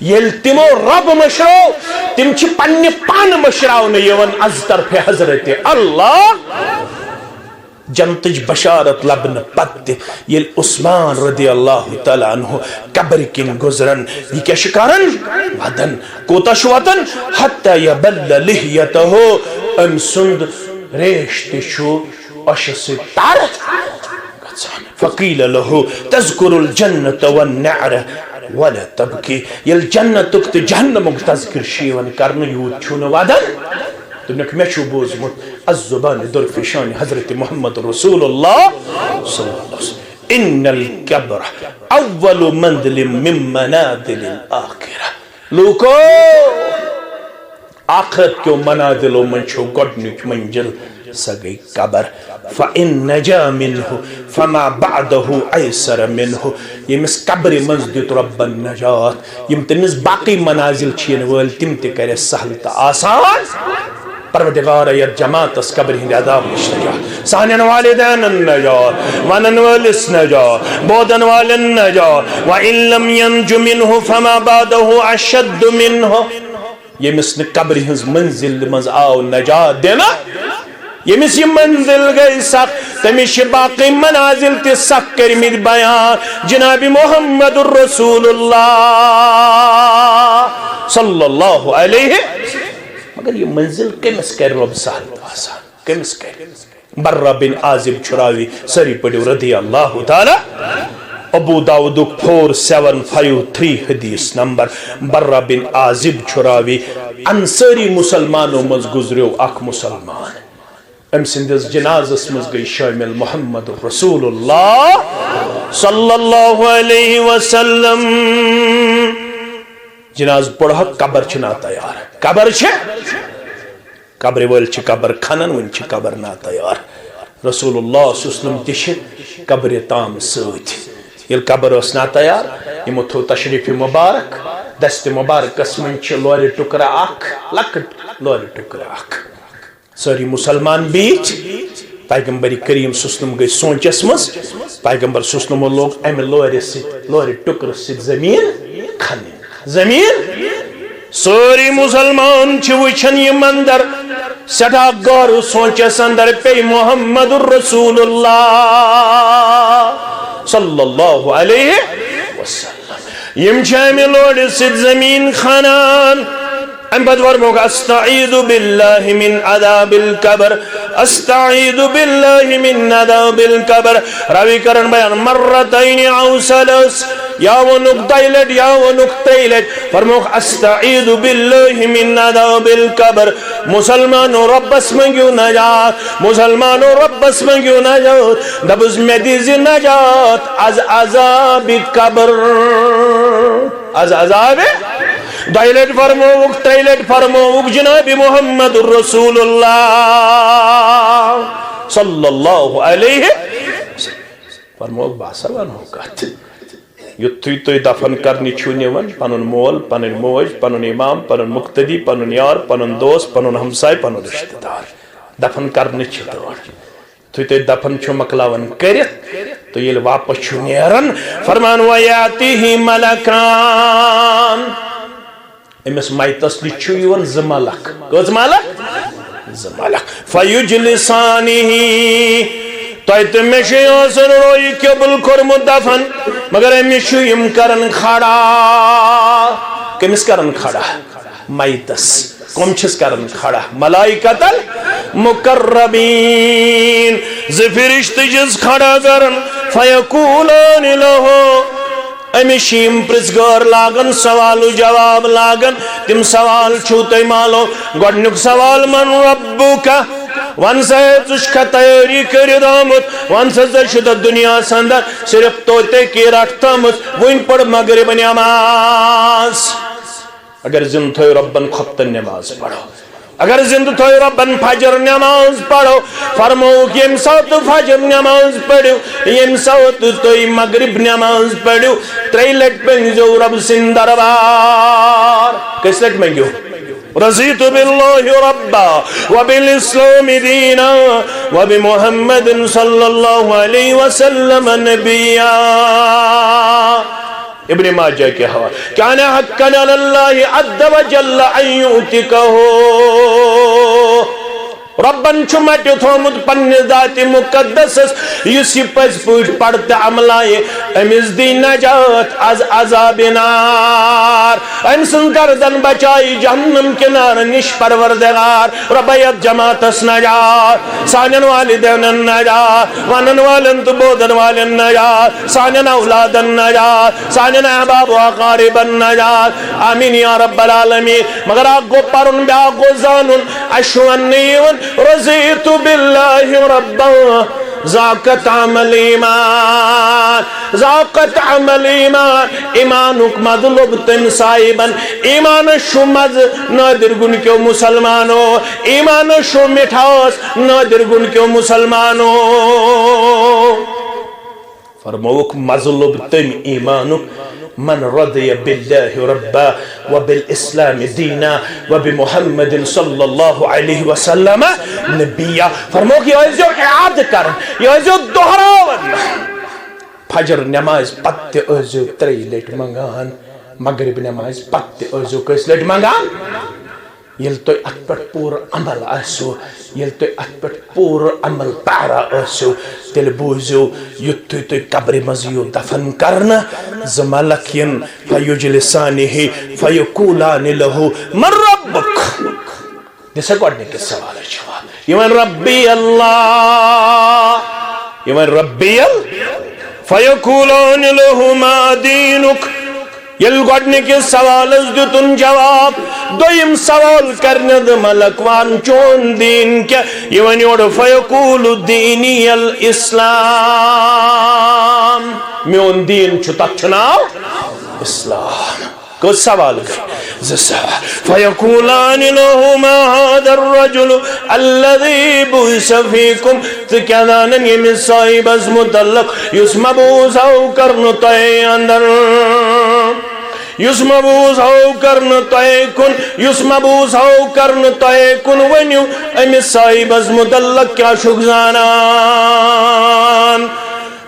ییٚلہِ تِمو رب مٔشرو، تِم چھِ پننہِ پانہٕ مٔشراونہٕ یِوان از طرفِ حضرت اللہ۔ جنتٕچ بشارت لبنہٕ پتہٕ تہِ ییٚلہِ عثمان رضی اللہ تعالیٰ عنہ قبرِ کِنۍ گُزرن، یہِ کیٛاہ چھُ کران؟ ودان۔ کوٗتاہ چھُ ودان؟ حتیٰ یبل لحیتہ، أمۍ سُنٛد ریش تہِ چھُ اَشہِ سۭتۍ تر گژھان۔ فقیل لہ تذکر الجنت والنعر ولا تبکی، ییٚلہِ جنتُک تہٕ جہنمُک تذکر چھُ یِوان کرنہٕ، یوٗت چھُنہٕ ودان۔ دوٚپنکھ، مےٚ چھُ بوٗزمُت از زبان درفشان حضرت محمد رسول اللہ صلی اللہ علیہ وسلم، ان القبر اول منزل من منازل الاخرہ۔ لوٗکو، آخرت کیو منازلو منٛز چھُ گۄڈٕنیُک منزل، سۄ گٔے قبر۔ فَإِن نَجَا مِنْهُ فَمَا بَعْدَهُ أَيْسَرَ مِنْهُ۔ ییٚمِس قبرِ منٛز دیُت رۄبن نجات، یِم تٔمِس باقٕے منازل چھِ یِنہٕ وٲلۍ، تِم تہِ کرٮ۪س سہل تہٕ آسان۔ پروردگارا، یتھ جماعتس قبرِ ہٕنٛدِ عذاب نِش نجات، سانٮ۪ن والدینن نجات، ونن وٲلِس نجات، بوزن والٮ۪ن نجات۔ وَإِن لَمْ يَنْجُ مِنْهُ فَمَا بَعْدَهُ أَشَدُّ مِنْهُ۔ ییٚمِس نہٕ قبرِ ہٕنٛز منزلہِ منٛز آو نجات دِنہٕ، ییٚمِس یہِ منزل گٔے سخ، تٔمِس چھِ باقٕے منازل تہِ سخ کٔرمٕتۍ بیان۔ جناب محمد رسول اللہ صلی اللہ علیہ، مگر یہِ منزل کٔمِس کرِ رۄب سہل آسان؟ کٔمِس کرِ؟ برہ بن عازب چھُ راوی، سٲری پٔرِو رضی اللہ تعالیٰ۔ ابو داؤدُک فور سیون فائیو تھری حدیث نمبر، برہ بن عازب چھُ راوی، انصٲری مسلمانو منٛز گُزریو اکھ مسلمان۔ أمۍ سٕنٛدِس جنازس منٛز گٔے شٲمِل محمد رسول اللہ صلی اللہ علیہ وسلم۔ جنازٕ پوٚرہکھ، قبر چھِ نا تیار، قبر چھِ قبرِ وٲلۍ چھِ قبر کھنان، وٕنہِ چھِ قبر نا تیار۔ رسول اللہ صلی اللہ علیہ وسلم تہِ چھِ قبرِ تام سۭتۍ۔ ییٚلہِ قبر ٲس نا تیار، یِمو تھوٚو تشریٖفِ مُبارک، دستِ مُبارکس منٛز چھِ لورِ ٹُکرٕ اکھ، لۄکٕٹ لورِ ٹُکرٕ اکھ۔ سٲری مُسلمان بیٖٹھۍ، پیغمبر کریم صلی اللہ علیہ وسلم گٔے سونٛچس منٛز۔ پیغمبر صلی اللہ علیہ وسلم لوگ امہِ لورِ سۭتۍ، لورِ ٹُکرٕ سۭتۍ زٔمیٖن کھنٕنۍ۔ زٔمیٖن سٲری مسلمان چھِ وٕچھان یہِ منظر، سٮ۪ٹھاہ گہرٕ سونٛچس اندر پیٚیہِ محمد رسول اللہ صلی اللہ علیہ وسلم۔ یِم چھِ امہِ لورِ سۭتۍ زٔمیٖن کھنان۔ امہِ پتہٕ فرمووُکھ، استعیذ باللہ من عذاب القبر، استعیذ باللہ من عذاب القبر۔ راوی کرن بیان، مرتین او ثلاث، یا ووٚنُکھ دۄیہِ لٹہِ، یا ووٚنُکھ ترٛیٚیہِ لٹہِ۔ فرمووُکھ، استعیذ باللہ من عذاب القبر۔ مسلمانو، رۄبس منٛگِو نجات، مسلمانو، رۄبس منٛگِو نجات۔ دپُس، مےٚ دیٖزِ نجات از عذابِ قبر، از عذابِ۔ دۄیہِ لٹہِ فرمووُکھ، ترٛیٚیہِ لٹہِ فرمووُکھ جناب محمد رسول اللہ صلی اللہ علیہ وسلم۔ فرمووُکھ، بہٕ ہسا ونہو کتھ۔ یُتھُے تُہۍ دفن کرنہِ چھِو نِوان پنُن مول، پنٕنۍ موج، پنُن امام، پنُن مقتدی، پنُن یار، پنُن دوست، پنُن ہمساے، پنُن رشتہٕ دار، دفن کرنہِ چھِ تور۔ یُتھُے تُہۍ دفن چھِو مۄکلاوان کٔرِتھ تہٕ ییٚلہِ واپس چھِو نیران، فرمان، ویاتیہ ملکان، أمِس میتس نِش چھُ یِوان زٕ ملک۔ کٔژ ملک؟ زٕ ملک۔ فیجلسانہ، تۄہہِ تہٕ مےٚ چھُ یِہُس رویہِ قبول کوٚرمُت دفن، مگر أمِس چھُ یِم کران کھڑا۔ کٔمِس کران کھڑا؟ میتس۔ کم چھِس کران کھڑا؟ ملائکۃ المقربین۔ زٕ فرشتہٕ چھِس کھڑا کران۔ فیقولان لہ، أمِس چھِ یِم پرٛژھ گٲر لاگان، سوال و جواب لاگان۔ تِم سوال چھِو تۄہہِ معلوم۔ گۄڈٕنیُک سوال، من ربک؟ وَن سا ہے، ژٕ چھُکھا تیٲری کٔرِتھ آمُت؟ وَن سا، ژےٚ چھُتھ دُنیاہَس اندر صرف توتہِ کی رٹھ تھٲمٕژ؟ وٕنۍ پٔر مغرب نماز۔ اگر زِندٕ تھٲیِو رۄبَن خۄفتن نماز پرو۔ اگر زِندٕ تھٲیِو رۄبَن فجر نماز پرو۔ فرمووُکھ، ییٚمہِ ساتہٕ فجر نماز پٔرِو، ییٚمہِ ساتہٕ تُہۍ مغرب نماز پٔرِو، ترٛیٚیہِ لٹہِ پٔنزیو رۄب سٕنٛدِ دربار۔ کٔژِ لٹہِ منٛگِو؟ رضیت باللہ ربا وبالاسلام دینا وبمحمد صلی اللہ علیہ وسلم نبیا۔ ابن ماجہ کے حوالے، کان حقا علی اللہ عز وجل ان یعتقہ۔ رۄبن چھُ مٹہِ تھوٚومُت پننِس ذاتِ مُقدسس، یُس یہِ پٔزۍ پٲٹھۍ پرِ تہٕ عملایہِ، أمِس دی نجات از عذابِ نار۔ أمۍ سٕنٛز گردن بچایہِ جہنم کہِ نارٕ نِش پروردگار۔ رۄبا، یتھ جماعتس نجات، سانٮ۪ن والدینن نجات، ونن والٮ۪ن تہٕ بوزن والٮ۪ن نجات، سانٮ۪ن اولادن نجات، سانٮ۪ن احباب و اقاربن نجات۔ آمین یا رب العالمین۔ مگر اکھ گوٚو پرُن، بیاکھ گوٚو زانُن۔ اسہِ چھُ وننہٕ یِوان، رضیت باللہ ربا، ذاق طعم الایمان، ذاق طعم الایمان۔ ایمانُک مزٕ لوٚب تٔمۍ صاحبن۔ ایمانس چھُ مزٕ نادر گُنکیو مسلمانو، ایمانس چھُ مٹھاس نادر گُنکیو مسلمانو۔ فرمووُکھ، مزٕ لوٚب تٔمۍ ایمانُک، من رضی باللہ ربا و بالاسلام دینا و بمحمد صلی اللہ علیہ وسلم نبیا۔ فرمووُکھ، یہِ ٲسۍزیو اعادٕ کران، یہِ ٲسۍزیو دۄہراوان۔ فجر نمازِ پتہٕ تہِ ٲسۍزیو ترٛیٚیہِ لٹہِ منٛگان، مغرب نمازِ پتہٕ تہِ ٲسۍزیو کٔژِ لٹہِ منٛگان؟ ییٚلہِ تۄہہِ اَتھ پٮ۪ٹھ پوٗرٕ عمل آسیو، ییٚلہِ تۄہہِ اَتھ پٮ۪ٹھ پوٗرٕ عمل پیرا ٲسِو، تیٚلہِ بوٗزِو، یُتھُے تُہۍ قبرِ منٛز یِیِو دفن کرنہٕ، زٕ ملک یِن، فیجلسانہ، فیقولان لہ، من ربک؟ دِ سا گۄڈٕنِکِس سوالَس جواب۔ یہِ وَنہِ، ربی اللہ۔ یہِ وَنہِ، ربی ال-، فیقولان لہ، ما دینک؟ ییٚلہِ گۄڈٕنِکِس سوالس دیُتُن جواب، دوٚیِم سوال کرنہِ دِ ملک، وَن، چون دیٖن کیٛاہ؟ یہِ وَنہِ اورٕ، فیقول دینی الاسلام، میون دیٖن چھُ، تَتھ چھُ ناو اسلام۔ کٔژ سوال گٔے؟ زٕ سوال۔ فیقولان لہ، ما هذا الرجل الذی بعث فیکم؟ ژٕ کیٛاہ زانن ییٚمِس صاحبس متعلق یُس مبعوث آو کرنہٕ تۄہہِ اندر؟ یُس مبعوث آو کرنہٕ تۄہہِ کُن، یُس مبعوث آو کرنہٕ تۄہہِ کُن، ؤنِو أمِس صاحبس متعلق کیٛاہ چھُکھ زانان؟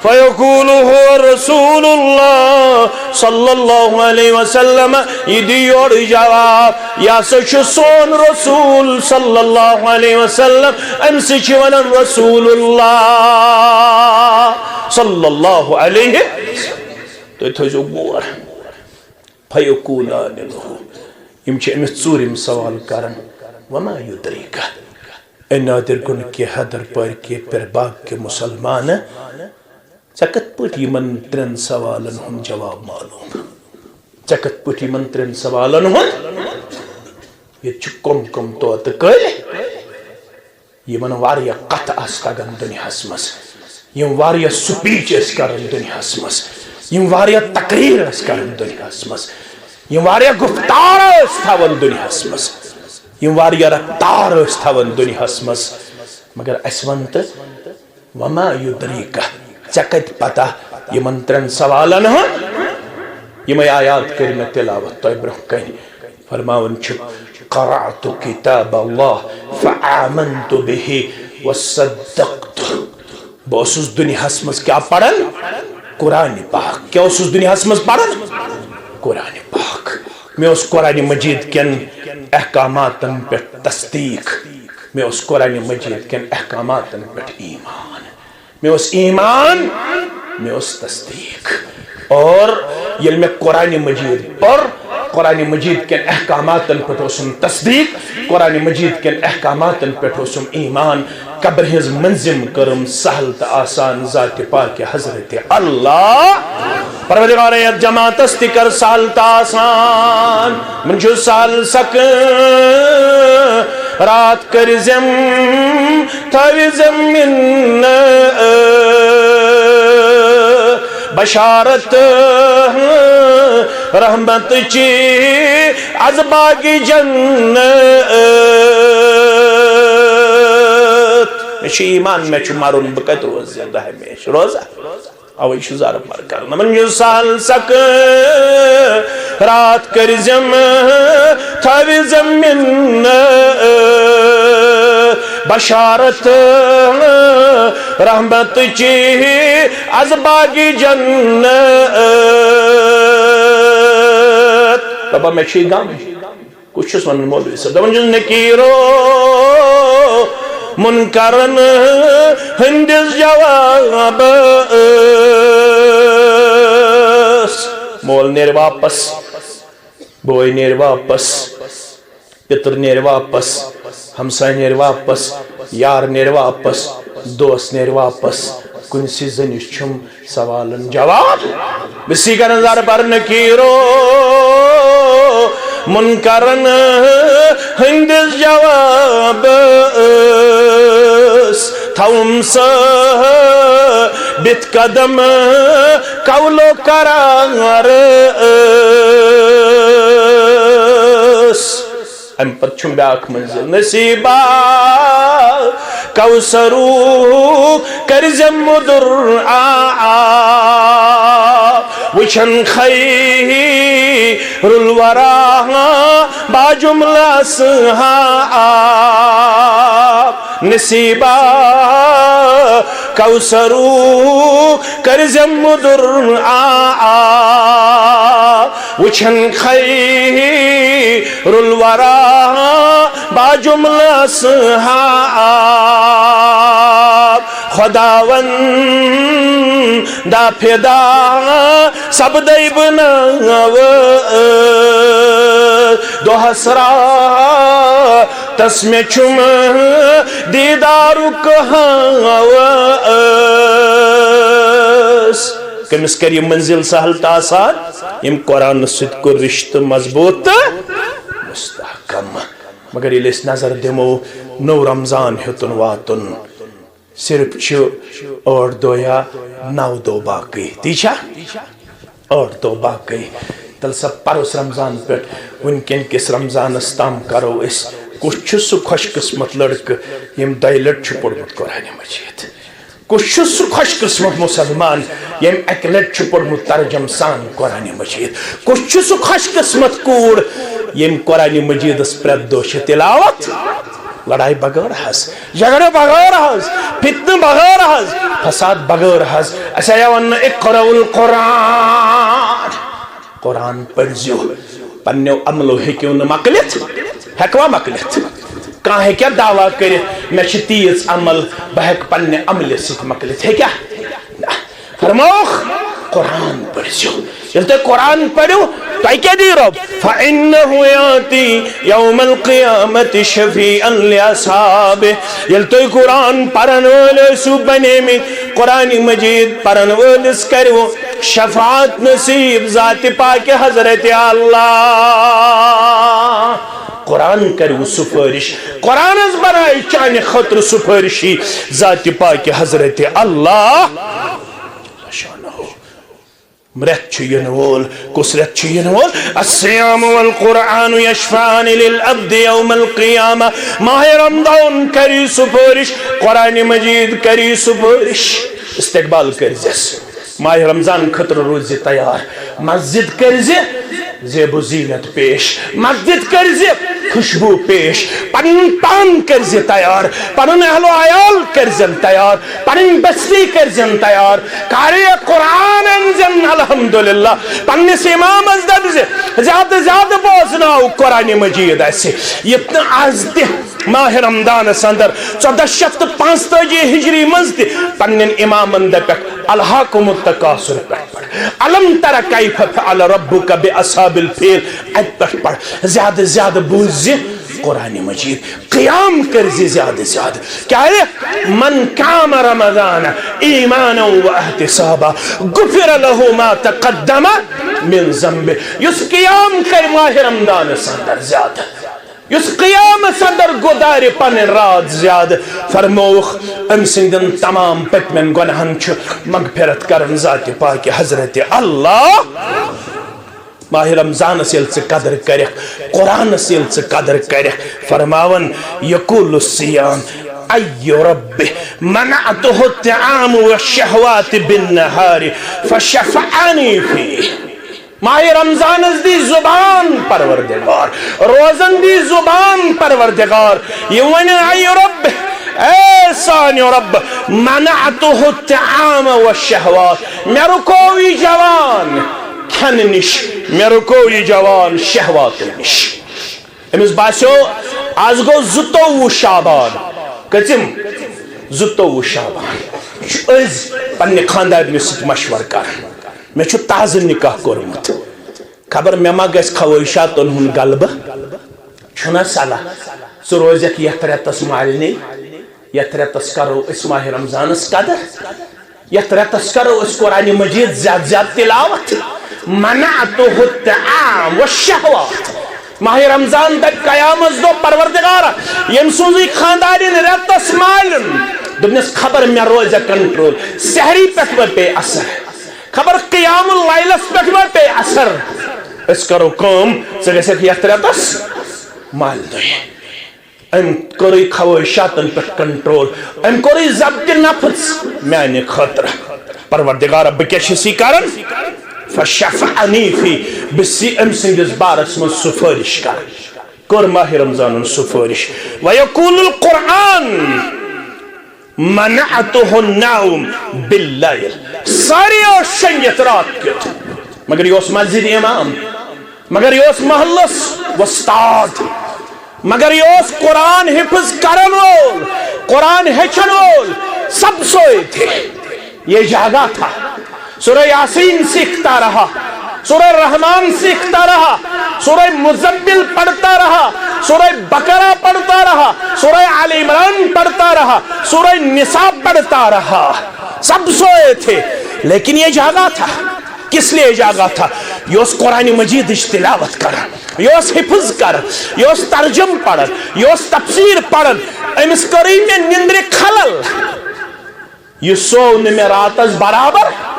فیقول هو رسول اللہ صلی اللہ علیہ وسلم، یہِ دی یورٕ جواب، یہِ ہسا چھُ سون رسول صلی اللہ علیہ وسلم، أمۍ سٕے چھِ ونان رسول اللہ صلی اللہ علیہ وسلم۔ تُہۍ تھٲیزیو غور۔ فیقولان لہ، یِم چھِ أمِس ژوٗرِم سوال کران، وما یدریک، اے نادر گُنکہِ، حیدر پارکہِ، پِرباگکہِ مسلمانہٕ، ژےٚ کِتھ پٲٹھۍ یِمن ترٛٮ۪ن سوالن ہُنٛد جواب معلوم؟ ژےٚ کِتھ پٲٹھۍ یِمن ترٛٮ۪ن سوالن ہُنٛد؟ ییٚتہِ چھِ کم کم طوطہٕ کٔلۍ، یِمن واریاہ کتھٕ آسہٕ تگان دُنیاہس منٛز، یِم واریاہ سپیچ ٲسۍ کران دُنیاہس منٛز، یِم واریاہ تقریر ٲسۍ کران دُنیاہس منٛز، یِم واریاہ گفتار ٲسۍ تھاوان دُنیاہس منٛز، یِم واریاہ رفتار ٲسۍ تھاوان دُنیاہس منٛز۔ مگر اسہِ ون تہٕ، وما یدریک، ژےٚ کتہِ پتہ یِمن ترٛٮ۪ن سوالن ہُنٛد؟ یِمے آیات کٔرۍ مےٚ تلاوت تۄہہِ برونٛہہ کنہِ۔ فرماوان چھُ، قرأت کتاب اللہ فآمنت بہ وصدقت۔ بہٕ اوسُس دُنیاہس منٛز کیٛاہ پران؟ قرآن پاک۔ کیٛاہ اوسُس دُنیاہس منٛز پران؟ قرآن پاک۔ مےٚ اوس قرآن مجید کٮ۪ن احکاماتن پٮ۪ٹھ تصدیق۔ مےٚ اوس قرآن مجید کٮ۪ن احکاماتن پٮ۪ٹھ ایمان۔ مےٚ اوس ایمان، مےٚ اوس تصدیق۔ اور ییٚلہِ مےٚ قرآن مجید پوٚر، قرآن مجید کٮ۪ن احکاماتن پٮ۪ٹھ اوسُم تصدیق، قرآن مجید کٮ۪ن احکاماتن پٮ۪ٹھ اوسُم ایمان، قبرِ ہٕنٛز منزِم کٔرٕم سہل تہٕ آسان ذاتِ پاکِ حضرتِ اللہ۔ پروردگارا، یتھ جماعتس تہِ کر سہل تہٕ آسان۔ من چھُ سہل سکرات کٔرۍ زٮ۪م، تھٲوِ زٮ۪م مِنت۔ بشارت رحمت چی از باغِ جنت۔ مےٚ چھُ ایمان، مےٚ چھُ مرُن، بہٕ کتہِ روزٕ زندٕ ہمیشہٕ؟ روزا؟ اوے چھُ زارٕ پار کران۔ من یُس سہل سکرات کٔرۍ زٮ۪م، تھٲوِ زٮ۪م مِنت۔ بشارت رحمت چی از باغِ جنت۔ دپان، مےٚ چھُ یہِ غم۔ کُس چھُس ونان مولوی صٲب؟ دپان چھُس، نکیرو منکرن ہٕنٛدِس جوابس۔ مول نیرِ واپس، بوے نیرِ واپس، پِتُر نیرِ واپس، ہمساے نیرِ واپس، یار نیرِ واپس، دوس نیرِ واپس، کُنسٕے زٔنِس چھُم سوالن جواب۔ مسی کرن زار پر نکیرو منکرن ہٕنٛدِس جوابس۔ تھاوُم ثٲبت قدم قول و قرار۔ امہِ پتہٕ چھُم بیٛاکھ منزل۔ نصیبا کوثرو کٔرزِ مُدُر آب۔ وٕچھن خیر الورا باجملہ اصحاب۔ نصیبا کوثرو کٔرزِ مُدُر آب۔ وٕچھن خیر الورا باجملہ اصحاب۔ خداوند دا فدا سپدے بہٕ ناوٕ۔ دۄہس راتس مےٚ چھُم دیٖدارُک ہاوس۔ کٔمِس کَرِ یہِ منزل سہل تہٕ آسان؟ ییٚمۍ قرآنس سۭتۍ کوٚر رشتہٕ مضبوٗط تہٕ مستحکم۔ مگر ییٚلہِ أسۍ نظر دِمو، نوٚو رمضان ہیوٚتُن واتُن، صرف چھِ ٲٹھ دۄہ یا نو دۄہ باقٕے، تی چھا؟ ٲٹھ دۄہ باقٕے۔ تیٚلہِ سا پَرُس رمضان پٮ۪ٹھ وٕنکٮ۪ن کِس رمضانَس تام کَرو أسۍ، کُس چھُ سُہ خۄش قٕسمت لٔڑکہٕ ییٚمۍ دۄیہِ لَٹہِ چھُ پوٚرمُت قرآنِ مجیٖد؟ کُس چھُ سُہ خۄش قٕسمت مُسلمان ییٚمۍ اَکہِ لَٹہِ چھُ پوٚرمُت ترجم سان قرآنِ مجیٖد؟ کُس چھُ سُہ خۄش قٕسمت کوٗر ییٚمۍ قرآنِ مجیٖدَس پرٛٮ۪تھ دۄہ چھِ تِلاوت؟ لڑائی بغٲر حظ، جھگڑے بغٲر حظ، فتنہٕ بغٲر حظ، فساد بغٲر حظ۔ اسہِ آیا وننہٕ، "اقرأوا القرآن"، قرآن پٔرزیو۔ پننیو عملو ہیٚکِو نہٕ مۄکلِتھ، ہیٚکوا مۄکلِتھ؟ کانٛہہ ہیٚکیٛاہ دعویٰ کٔرِتھ، "مےٚ چھِ تیٖژ عمل، بہٕ ہیٚکہٕ پننہِ عملہِ سۭتۍ مۄکلِتھ"؟ ہیٚکیٛاہ؟ نہ۔ فرمووُکھ، قرآن پٔرزیو۔ ییٚلہِ تُہۍ قرآن پٔرِو، تۄہہِ کیٛاہ دِیہِ رۄب؟ فإنه يأتي يوم القيامة شفيعا لأصحابه۔ ییٚلہِ تُہۍ قرآن پرن وٲلۍ ٲسِو بنیمٕتۍ، قرآن مجید پرن وٲلِس کرِوٕ شفاعت نصیب ذاتِ پاکِ حضرت اللہ۔ قرآن کرِوٕ سفٲرِش، قرآنس بنایہِ چانہِ خٲطرٕ سفٲرِشی ذاتِ پاکِ حضرت اللہ۔ شانہ۔ رٮ۪تھ چھُ یِنہٕ وول۔ کُس رٮ۪تھ چھُ یِنہٕ وول؟ الصيام والقرآن يشفعان للعبد يوم القيامة۔ ماہِ رمضان کری سفٲرِش، قرآنِ مجید کری سفٲرِش۔ استقبال کٔرزٮ۪س۔ ماہِ رمضان خٲطرٕ روٗزِ تیار۔ مسجد کٔرزِ زیب و زینت پیش، مسجد کٔرزِ خوشبو پیش، پنُن پان کٔرزِ تیار، پنُن اہل و عیال کٔرزٮ۪ن تیار، پنٕنۍ بستی کٔرزٮ۪ن تیار، قاری قرآن أنزٮ۪ن، الحمدللہ۔ پننِس امامس دٔپزِ، زیادٕ زیادٕ بوزناو قرآنِ مجید اسہِ۔ یتھ نہٕ از تہِ ماہِ رمضانس اندر ژۄدہ شیٚتھ تہٕ پانٛژتٲجی ہجری منٛز تہِ پننٮ۪ن امامن دپکھ، "ألهاكم التكاثر" پٮ۪ٹھ پرِ، "ألم تر كيف فعل ربك بأصحاب الفيل" اتہِ پٮ۪ٹھ پرِ۔ زیادٕ زیادٕ بوٗززِ قرآنِ مجید۔ قیام کٔرزِ زیادٕ زیادٕ۔ کیازِ؟ "من قام رمضان إيمانا واحتسابا غفر له ما تقدم من ذنبه"۔ یُس قیام کرِ ماہِ رمضانس اندر زیادٕ، یُس قیامس اندر گُزارِ پنٕنۍ رات زیادٕ، فرمووُکھ، أمۍ سٕنٛدٮ۪ن تمام پٔتمٮ۪ن گۄناہن چھُ مغفرت کران ذاتِ پاکِ حضرت اللہ۔ ماہِ رمضانس ییٚلہِ ژٕ قدر کرکھ، قرآنس ییٚلہِ ژٕ قدر کرکھ، فرماوان، یقول الصيام، أي رب منعته الطعام والشهوات بالنهار فشفعني فيه۔ ماہِ رمضانس دی زبان پروردگار، روزن دی زبان پروردگار۔ یہِ ونہِ، اے رب، اے سانہِ رب، منعته الطعام والشهوات، مےٚ رُکو یہِ جوان کھٮ۪نہٕ نِش، مےٚ رُکو یہِ جوان شہواتو نِش۔ أمِس باسیو، از گوٚو زٕتووُہ شعبان، کٔژِم؟ زٕتووُہ شعبان۔ چھُ أزۍ پننہِ خانٛدارنہِ سۭتۍ مشورٕ کران، مےٚ چھُ تازٕ نکاح کوٚرمُت، خبر مےٚ ما گژھِ خواہشاتن ہُنٛد غلبہٕ؟ چھُنہ صلاح ژٕ روزکھ یتھ رٮ۪تس مالنی، یتھ رٮ۪تس کرو أسۍ ماہِ رمضانس قدر، یتھ رٮ۪تس کرو أسۍ قرآن مجید زیادٕ زیادٕ تلاوت۔ منعته الطعام والشهوات۔ ماہِ رمضان دپہِ قیامس دۄہ، پروردگارا، ییٚمۍ سٕنٛزٕے خانٛدارِنۍ رٮ۪تس مالن، دوٚپنس خبر مےٚ روزِ کنٹرول، سحری پٮ۪ٹھ ما پیٚیہِ اثر، خبر قیام اللیلس پٮ۪ٹھ ما پیٚیہِ اثر۔ أسۍ کرو کٲم، ژٕ گژھکھ یتھ رٮ۪تس مالنٕے۔ أمۍ کٔرٕے خواہشاتن پٮ۪ٹھ کنٹرول، أمۍ کوٚرٕے ضبط نفس میانہِ خٲطرٕ۔ پروردگارا، بہٕ کیٛاہ چھُس یہِ کران؟ فشفعنی فی، بہٕ چھُس أمۍ سٕنٛدِس بارس منٛز سفٲرِش کران۔ کٔر ماہِ رمضانن سفٲرِش۔ ویقول القرآن، منعته النوم باللیل۔ سارے ٲس شۄنگِتھ رات کیُتھ، مگر یہِ اوس مسجد امام، مگر یہِ اوس محلس وۄستاد، مگر یہِ اوس قرآن حفظ کرن وول، قرآن ہیٚچھن وول۔ سب سوئے تھے، یہ جاگا تھا۔ سورہ یاسین سیکھتا رہا، سورہ رحمان سیکھتا رہا، سورہ مزمل پڑھتا رہا، سورہ بقرہ پڑھتا رہا، سورہ آل عمران پڑھتا رہا، سورہ نساء پڑھتا رہا۔ سب سوئے تھے، لیکن یہ جاگا تھا۔ کس لیے جاگا تھا؟ یہِ اوس قرآن مجیدٕچ تلاوت کران، یہِ اوس حفظ کران، یہِ اوس ترجم پران، یہِ اوس تفسیر پران۔ أمِس کٔرٕے مےٚ نِندرِ خلل۔ یہِ سوو نہٕ مےٚ راتس برابر۔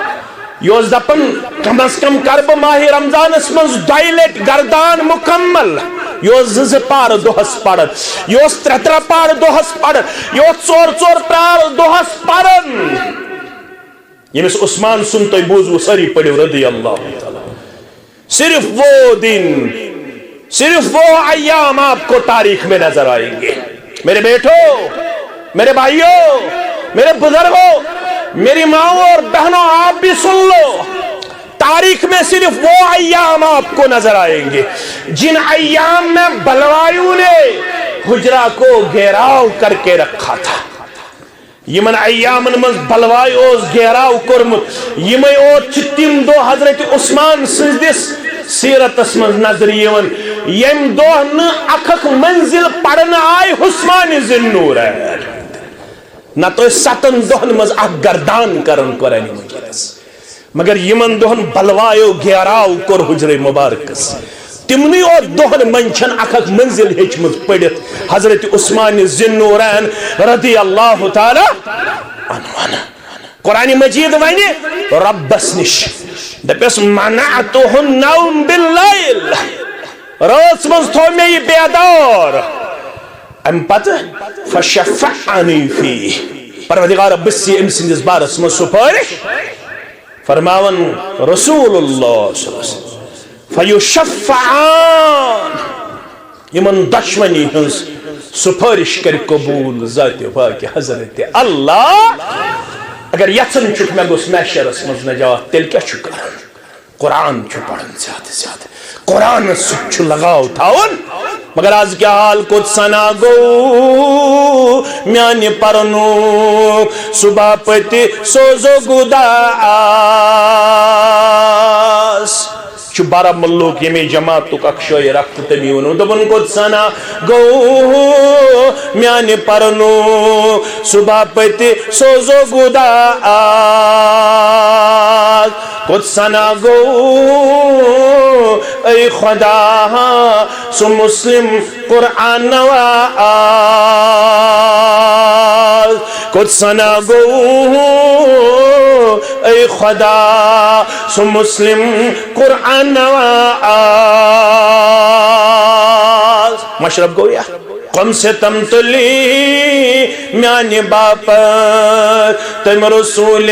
یہِ اوس دپان، کم از کم کرٕ بہٕ ماہِ رمضانس منٛز دۄیہِ لٹہِ گردان مکمل۔ یہِ اوس زٕ زٕ پارٕ دۄہس پران، یہِ اوس ترٛےٚ ترٛےٚ پارٕ دۄہس پران، یہِ اوس ژور ژور پارٕ دۄہس پران۔ ییٚمِس عثمان سُنٛد تۄہہِ بوٗزوٕ، سٲری پٔرِو رضی اللہ تعالیٰ۔ صرف وہ دن، صرف وہ ایام آپ کو تاریخ میں نظر آئیں گے۔ میرے بیٹو، میرے بھائیوں، میرے بزرگوں، میری ماؤں اور بہنوں، آپ بھی سن لو، تاریخ میں صرف وہ ایام آپ کو نظر آئیں گے جن ایام میں بلوایوں نے حجرہ کو گھیراؤ کر کے رکھا تھا۔ یمن ایامن منز بلوائے اوس گھیراو کورمت، یمے اوت چھ تم دۄہ حضرت عثمان سٕنٛدِس سیرتس منز نظرِ یوان، یمہ دۄہ نہ اکھ اکھ منزل پرنہ آے حسمان ذی النورین، نتہٕ ٲسۍ ستن دۄہن منز اکھ گردان کران قرآن مجیدس۔ مگر یمن دۄہن بلوایو گیراو کوٚر حجرے مبارکس۔ تمنٕے اوت دۄہن منٛز چھن اکھ اکھ منزل ہیٚچھمٕژ پٔرِتھ حضرت عثمان ذی النورین رضی اللہ تعالی عنہ۔ قرآن مجید ونہِ ربس نش، دپیس، "منعته النوم باللیل"، رٲژ منٛز تھوو مےٚ یہِ بیدار۔ امہِ پتہٕ فشفعنی فیہ، پروردگار بس أمۍ سٕنٛدِس بارس منٛز سفٲرش۔ فرماوان رسول اللہ صلی اللہ علیہ وسلم، "فیشفعان"، یمن دشمنی ہنز سفارش کر قبول ذات پاک حضرت اللہ۔ اگر یژھان چھُکھ مےٚ گوٚژھ محشرس منٛز نجات، تیٚلہِ کیٛاہ چھُ کرُن؟ قرآن چھُ پرُن زیادٕ زیادٕ۔ قرآنس سۭتۍ چھُ لگاو تھاوُن۔ مگر از کیٛاہ حال کوٚت سنا گوٚو میانہِ پرنُک، صبح پٔتہِ سوزو گُدا آس۔ چھُ بارہملہُک ییٚمے جماعتُک اکھ شٲعر اکھ تہٕ تٔمی ووٚنُن، دوٚپُن، "کوٚت سنا گوٚو میانہِ پرنُک، صبح پٔتہِ سوزو گُدا آس۔" کوٚت سنا گوٚو، اے خدا، سُہ مسلم قرآن نواز؟ کوٚت سنا گوٚو، اے خدا، سُہ مسلم قرآن نواز؟ مشرب گوٚو یا؟ کم ستم تُلۍ میانہِ باپتھ تٔمۍ رسول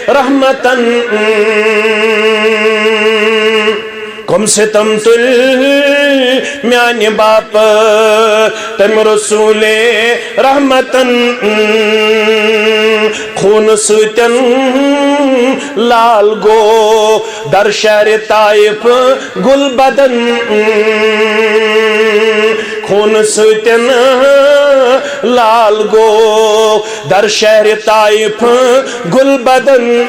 رحمتن۔ کم ستم تُلۍ میانہِ باپتھ تٔمۍ رسول رحمتن۔ خوٗنہٕ سۭتٮ۪ن لال گوٚو در شہر طائف گُل بدن۔ خوٗنہٕ سۭتٮ۪ن لال گوٚو در شہرِ طائف گُل بدن۔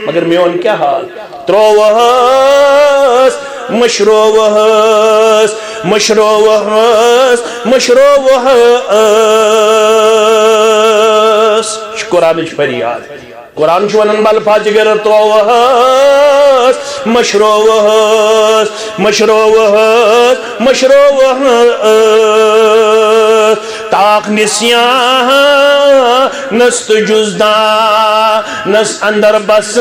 مگر میون کیٛاہ حال؟ ترووہس، مٔشرووہس، مٔشرووہس، مٔشرووہس۔ یہِ چھُ قرآنٕچ فریاد۔ قرآن چھُ ونان، بل فاجگر ترووہس، مٔشرووہس، مٔشرووہس، مٔشرووہس۔ تاک نسیانس تہٕ جزدانس اندر بس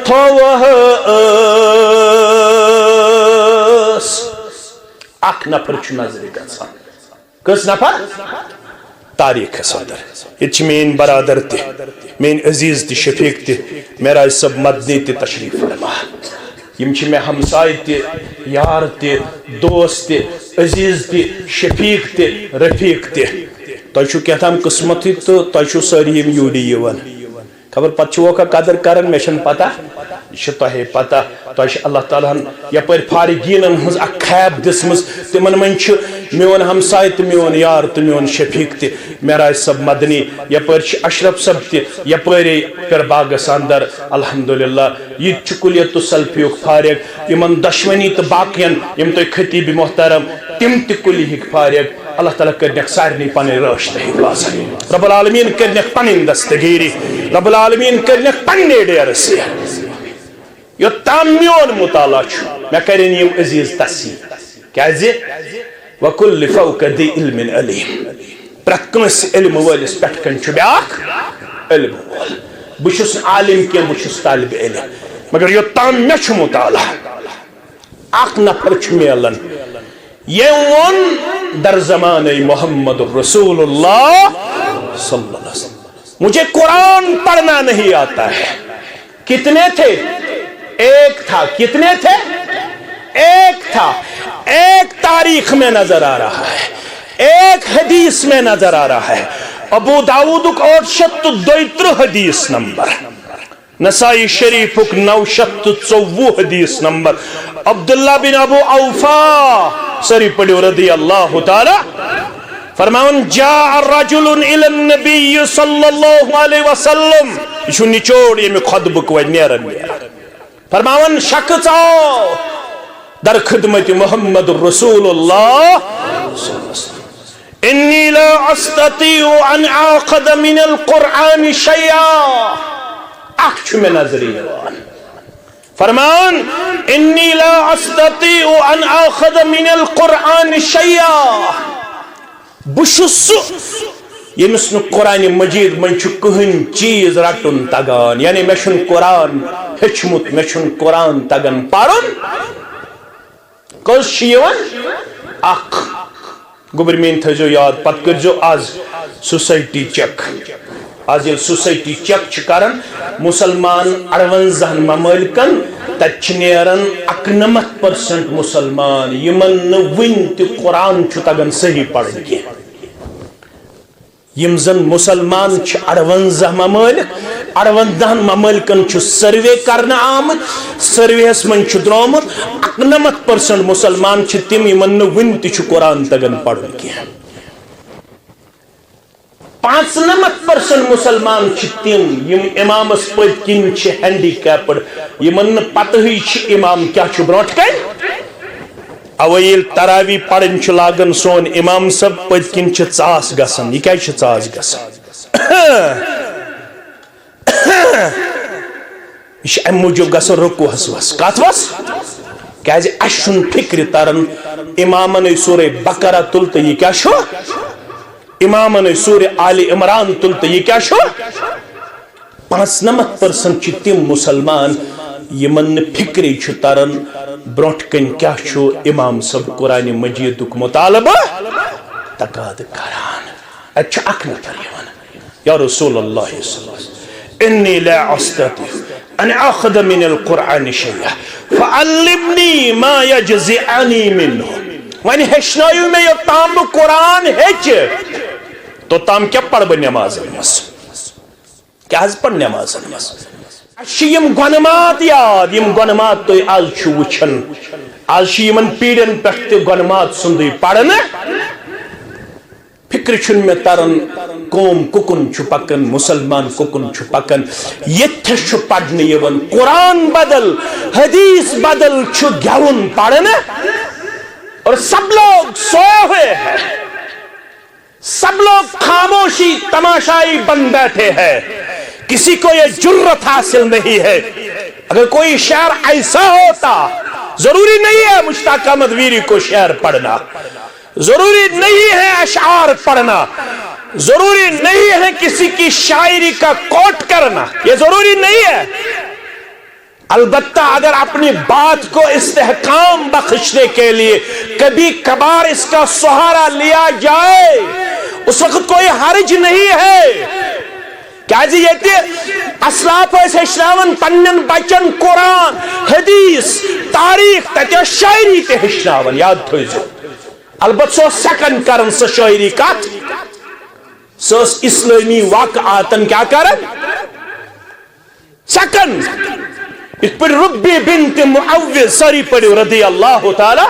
تھووہس۔ اکھ نفر چھُ نظرِ گژھان۔ کٔژ نفر؟ تاریخس اندر۔ ییٚتہِ چھِ میٲنۍ برادر تہِ، میٲنۍ عزیز تہِ، شفیق تہِ، معراج صٲب مدنی تہِ تشریف فرما۔ یِم چھِ مےٚ ہمساے تہِ، یار تہِ، دوست تہِ، عزیز تہِ، شفیق تہِ، رفیق تہِ۔ تۄہہِ چھُو کیٛاہ تام قٕسمتٕے تہٕ تۄہہِ چھُو سٲری یِم یوٗرۍ یِوان۔ خبر پتہٕ چھُ ووکھا قدر کران، مےٚ چھَنہٕ پتہ، یہِ چھِ تۄہے پتہ۔ تۄہہِ چھِ اللہ تعالیٰ ہن یپٲرۍ فارغیٖنن ہٕنٛز اکھ خیب دِژمٕژ، تِمن منٛز چھُ میون ہمساے تہٕ میون یار تہٕ میون شفیق تہِ، معراج صٲب مدنی، یپٲرۍ چھِ اشرف صٲب تہِ، یپٲرے پِرباغس اندر۔ الحمدللہ، یہِ تہِ چھُ کلیت السلفیُک فارغ۔ یِمن دۄشوٕنی تہٕ باقین یِم تۄہہِ خطیب محترم، تِم تہِ کُلہِ ہِکۍ فارغ۔ اللہ تعالیٰ کٔرنَکھ سارنٕے پنٕنۍ رٲچھ تہٕ حفاظت۔ رب العالمین کٔرنَکھ پنٕنۍ دستگیری۔ رب العالمین کٔرنَکھ پنٕنۍ ڈیرٕ سیر۔ یوٚتام میون مطالعہ چھُ، مےٚ کَرن یِم عزیز تسلیم۔ کیازِ؟ وکل فوق ذی علم علیم۔ پرٛٮ۪تھ کٲنٛسہِ علم وٲلِس پٮ۪ٹھ کَنۍ چھُ بیٛاکھ علم وول۔ بہٕ چھُس نہٕ عالم کینٛہہ، بہٕ چھُس طالب علم۔ مگر یوٚتام مےٚ چھُ مطالعہ، اکھ نفر چھُ میلان۔ ییٚمۍ ووٚن در زمانہٕ محمد رسول اللہ صلی اللہ علیہ وسلم، مجھے قرآن پڑھنا نہیں آتا ہے۔ کتنے تھے؟ ایک تھا۔ کتنے تھے؟ ایک تھا۔ ایک تاریخ میں نظر آ رہا ہے، ایک حدیث میں نظر آ رہا ہے۔ ابو داؤد ٲٹھ شیٚتھ تہٕ دۄیہِ ترٕٛہ حدیث نمبر۔ نسائی شریفُک نو شیٚتھ تہٕ ژوٚوُہ حدیث نمبر۔ عبداللہ بن ابو اوفا، سٲری پٔرِو رضی اللہ تعالیٰ، فرماوان، جاء رجل الی النبی صلی اللہ علیہ وسلم۔ یہِ چھُ نچوڑ ییٚمہِ خطبُک وۄنۍ نیران نیران۔ فرماوان، شخص آو در خدمت محمد رسول اللہ۔ انی لا استطیع ان آخذ من القرآن شیئا۔ اکھ چھُ مےٚ نظرِ یِوان۔ فرمان، انی لا استطیع ان آخذ من القرآن شیئا۔ بہٕ چھُس سُہ ییٚمِس نہٕ قرآن مجید منٛز چھُ کٕہٕنۍ چیٖز رَٹُن تَگان، یعنی مےٚ چھُنہٕ قرآن ہیٚچھمُت، مےٚ چھُنہٕ قرآن تَگان پَرُن۔ کٔژ چھِ یِوان؟ اکھ۔ گوٚبرۍ میٛٲنۍ تھٲیزیو یاد، پتہٕ کٔرۍزیو آز society check۔ آز ییٚلہِ society check چھِ کران مُسلمان اَروَنزاہَن ممٲلکَن، تَتہِ چھِ نیران اَکنَمَتھ percent مُسلمان، یِمَن نہٕ وٕنہِ تہِ قرآن چھُ تَگان صحیح پَرُن کینٛہہ۔ یِم زَن مُسلمان چھِ اَروَنزاہ ممٲلِک، اَروَنزاہَن ممٲلکَن چھُ survey کرنہٕ آمُت، survey یَس منٛز چھُ درٛامُت، اَکنَمَتھ percent مُسلمان چھِ تِم، یِمَن نہٕ وٕنہِ تہِ چھُ قرآن تَگان پَرُن کینٛہہ۔ پانٛژنَمَتھ percent مُسلمان چھِ تِم، یِم اِمامَس پٔتۍ کِنۍ چھِ handicapped، یِمَن نہٕ پَتہٕے چھِ اِمام کیٛاہ چھُ برٛونٛٹھ کَنہِ۔ اَوَے ییٚلہِ تراویح پَرٕنۍ چھِ لاگان سون اِمام صٲب، پٔتۍ کِنۍ چھِ ژاس گژھان۔ یہِ کیٛازِ چھِ ژاس گژھان؟ یہِ چھِ اَمہِ موٗجوٗب گژھان رکوعس وَس۔ کَتھ وَس؟ کیٛازِ اَسہِ چھُنہٕ فِکرِ تَران، اِمامَن ہے سورہ بقرہ تُل تہٕ یہِ کیٛاہ چھُ؟ اِمامَن ہے سورہ آلِ عمران تُل تہٕ یہِ کیٛاہ چھُ؟ پانٛژنَمَتھ percent چھِ تِم مُسلمان، یِمَن نہٕ فِکرے چھُ تَران، برٛونٛٹھ کَنہِ کیٛاہ چھُ اِمام صٲب قرآنِ مجیدُک مُطالبہٕ تقاضہٕ کران۔ اَتہِ چھُ اَکھ نفر یِوان، یا رسول اللہ صلی اللہ علیہ وسلم، انی لا استطیع ان آخذ من القرآن شیئا فعلمنی ما یجزئنی منہ۔ وۄنۍ ہیٚچھنٲیِو مےٚ، یوٚتام بہٕ قرآن ہیٚچھِ، توٚتام کیٛاہ پَرٕ بہٕ نٮ۪مازَن منٛز؟ کیٛاہ حظ پَرٕ نٮ۪مازَن منٛز؟ اَسہِ چھِ یِم گۄنہٕ مات یاد، یِم گۄنہٕ مات تُہۍ آز چھِو وٕچھان۔ آز چھِ یِمن پیٖرن پٮ۪ٹھ تہِ گۄنمات سُنٛدُے پرنہٕ۔ فکر چھُنہٕ مےٚ تران، قوم کُکُن چھُ پکان، مسلمان کُکُن چھُ پکان۔ ییٚتھس چھُ پرنہٕ یِوان قرآن بدل، حدیث بدل چھُ گٮ۪وُن پرنہٕ۔ اور سب لوگ سوئے ہوئے ہیں، سب لوگ خاموشی تماشائی بن بیٹھے ہیں، کسی کو یہ جرت حاصل نہیں ہے۔ اگر کوئی شعر ایسا ہوتا، ضروری نہیں ہے مشتاق احمد ویری کو شعر پڑھنا، ضروری نہیں ہے اشعار پڑھنا، ضروری نہیں ہے کسی کی شاعری کا کوٹ کرنا، یہ ضروری نہیں ہے۔ البتہ اگر اپنی بات کو استحکام بخشنے کے لیے کبھی کبھار اس کا سہارا لیا جائے، اس وقت کوئی حرج نہیں ہے۔ کیازِ ییٚتہِ اسلاف ٲسۍ ہیٚچھناوان پننٮ۪ن بچن قرآن، حدیث، تاریخ، تتہِ ٲس شاعری تہِ ہیٚچھناوان، یاد تھٲیزیو۔ البتہ سۄ ٲس سٮ۪کن کران سۄ شٲعری کتھ، سۄ ٲس اسلٲمی واقعاتن کیٛاہ کران؟ سٮ۪کن۔ یِتھ پٲٹھۍ ربی بنت معوذ، سٲری پٔرِو، رضی اللہ تعالیٰ۔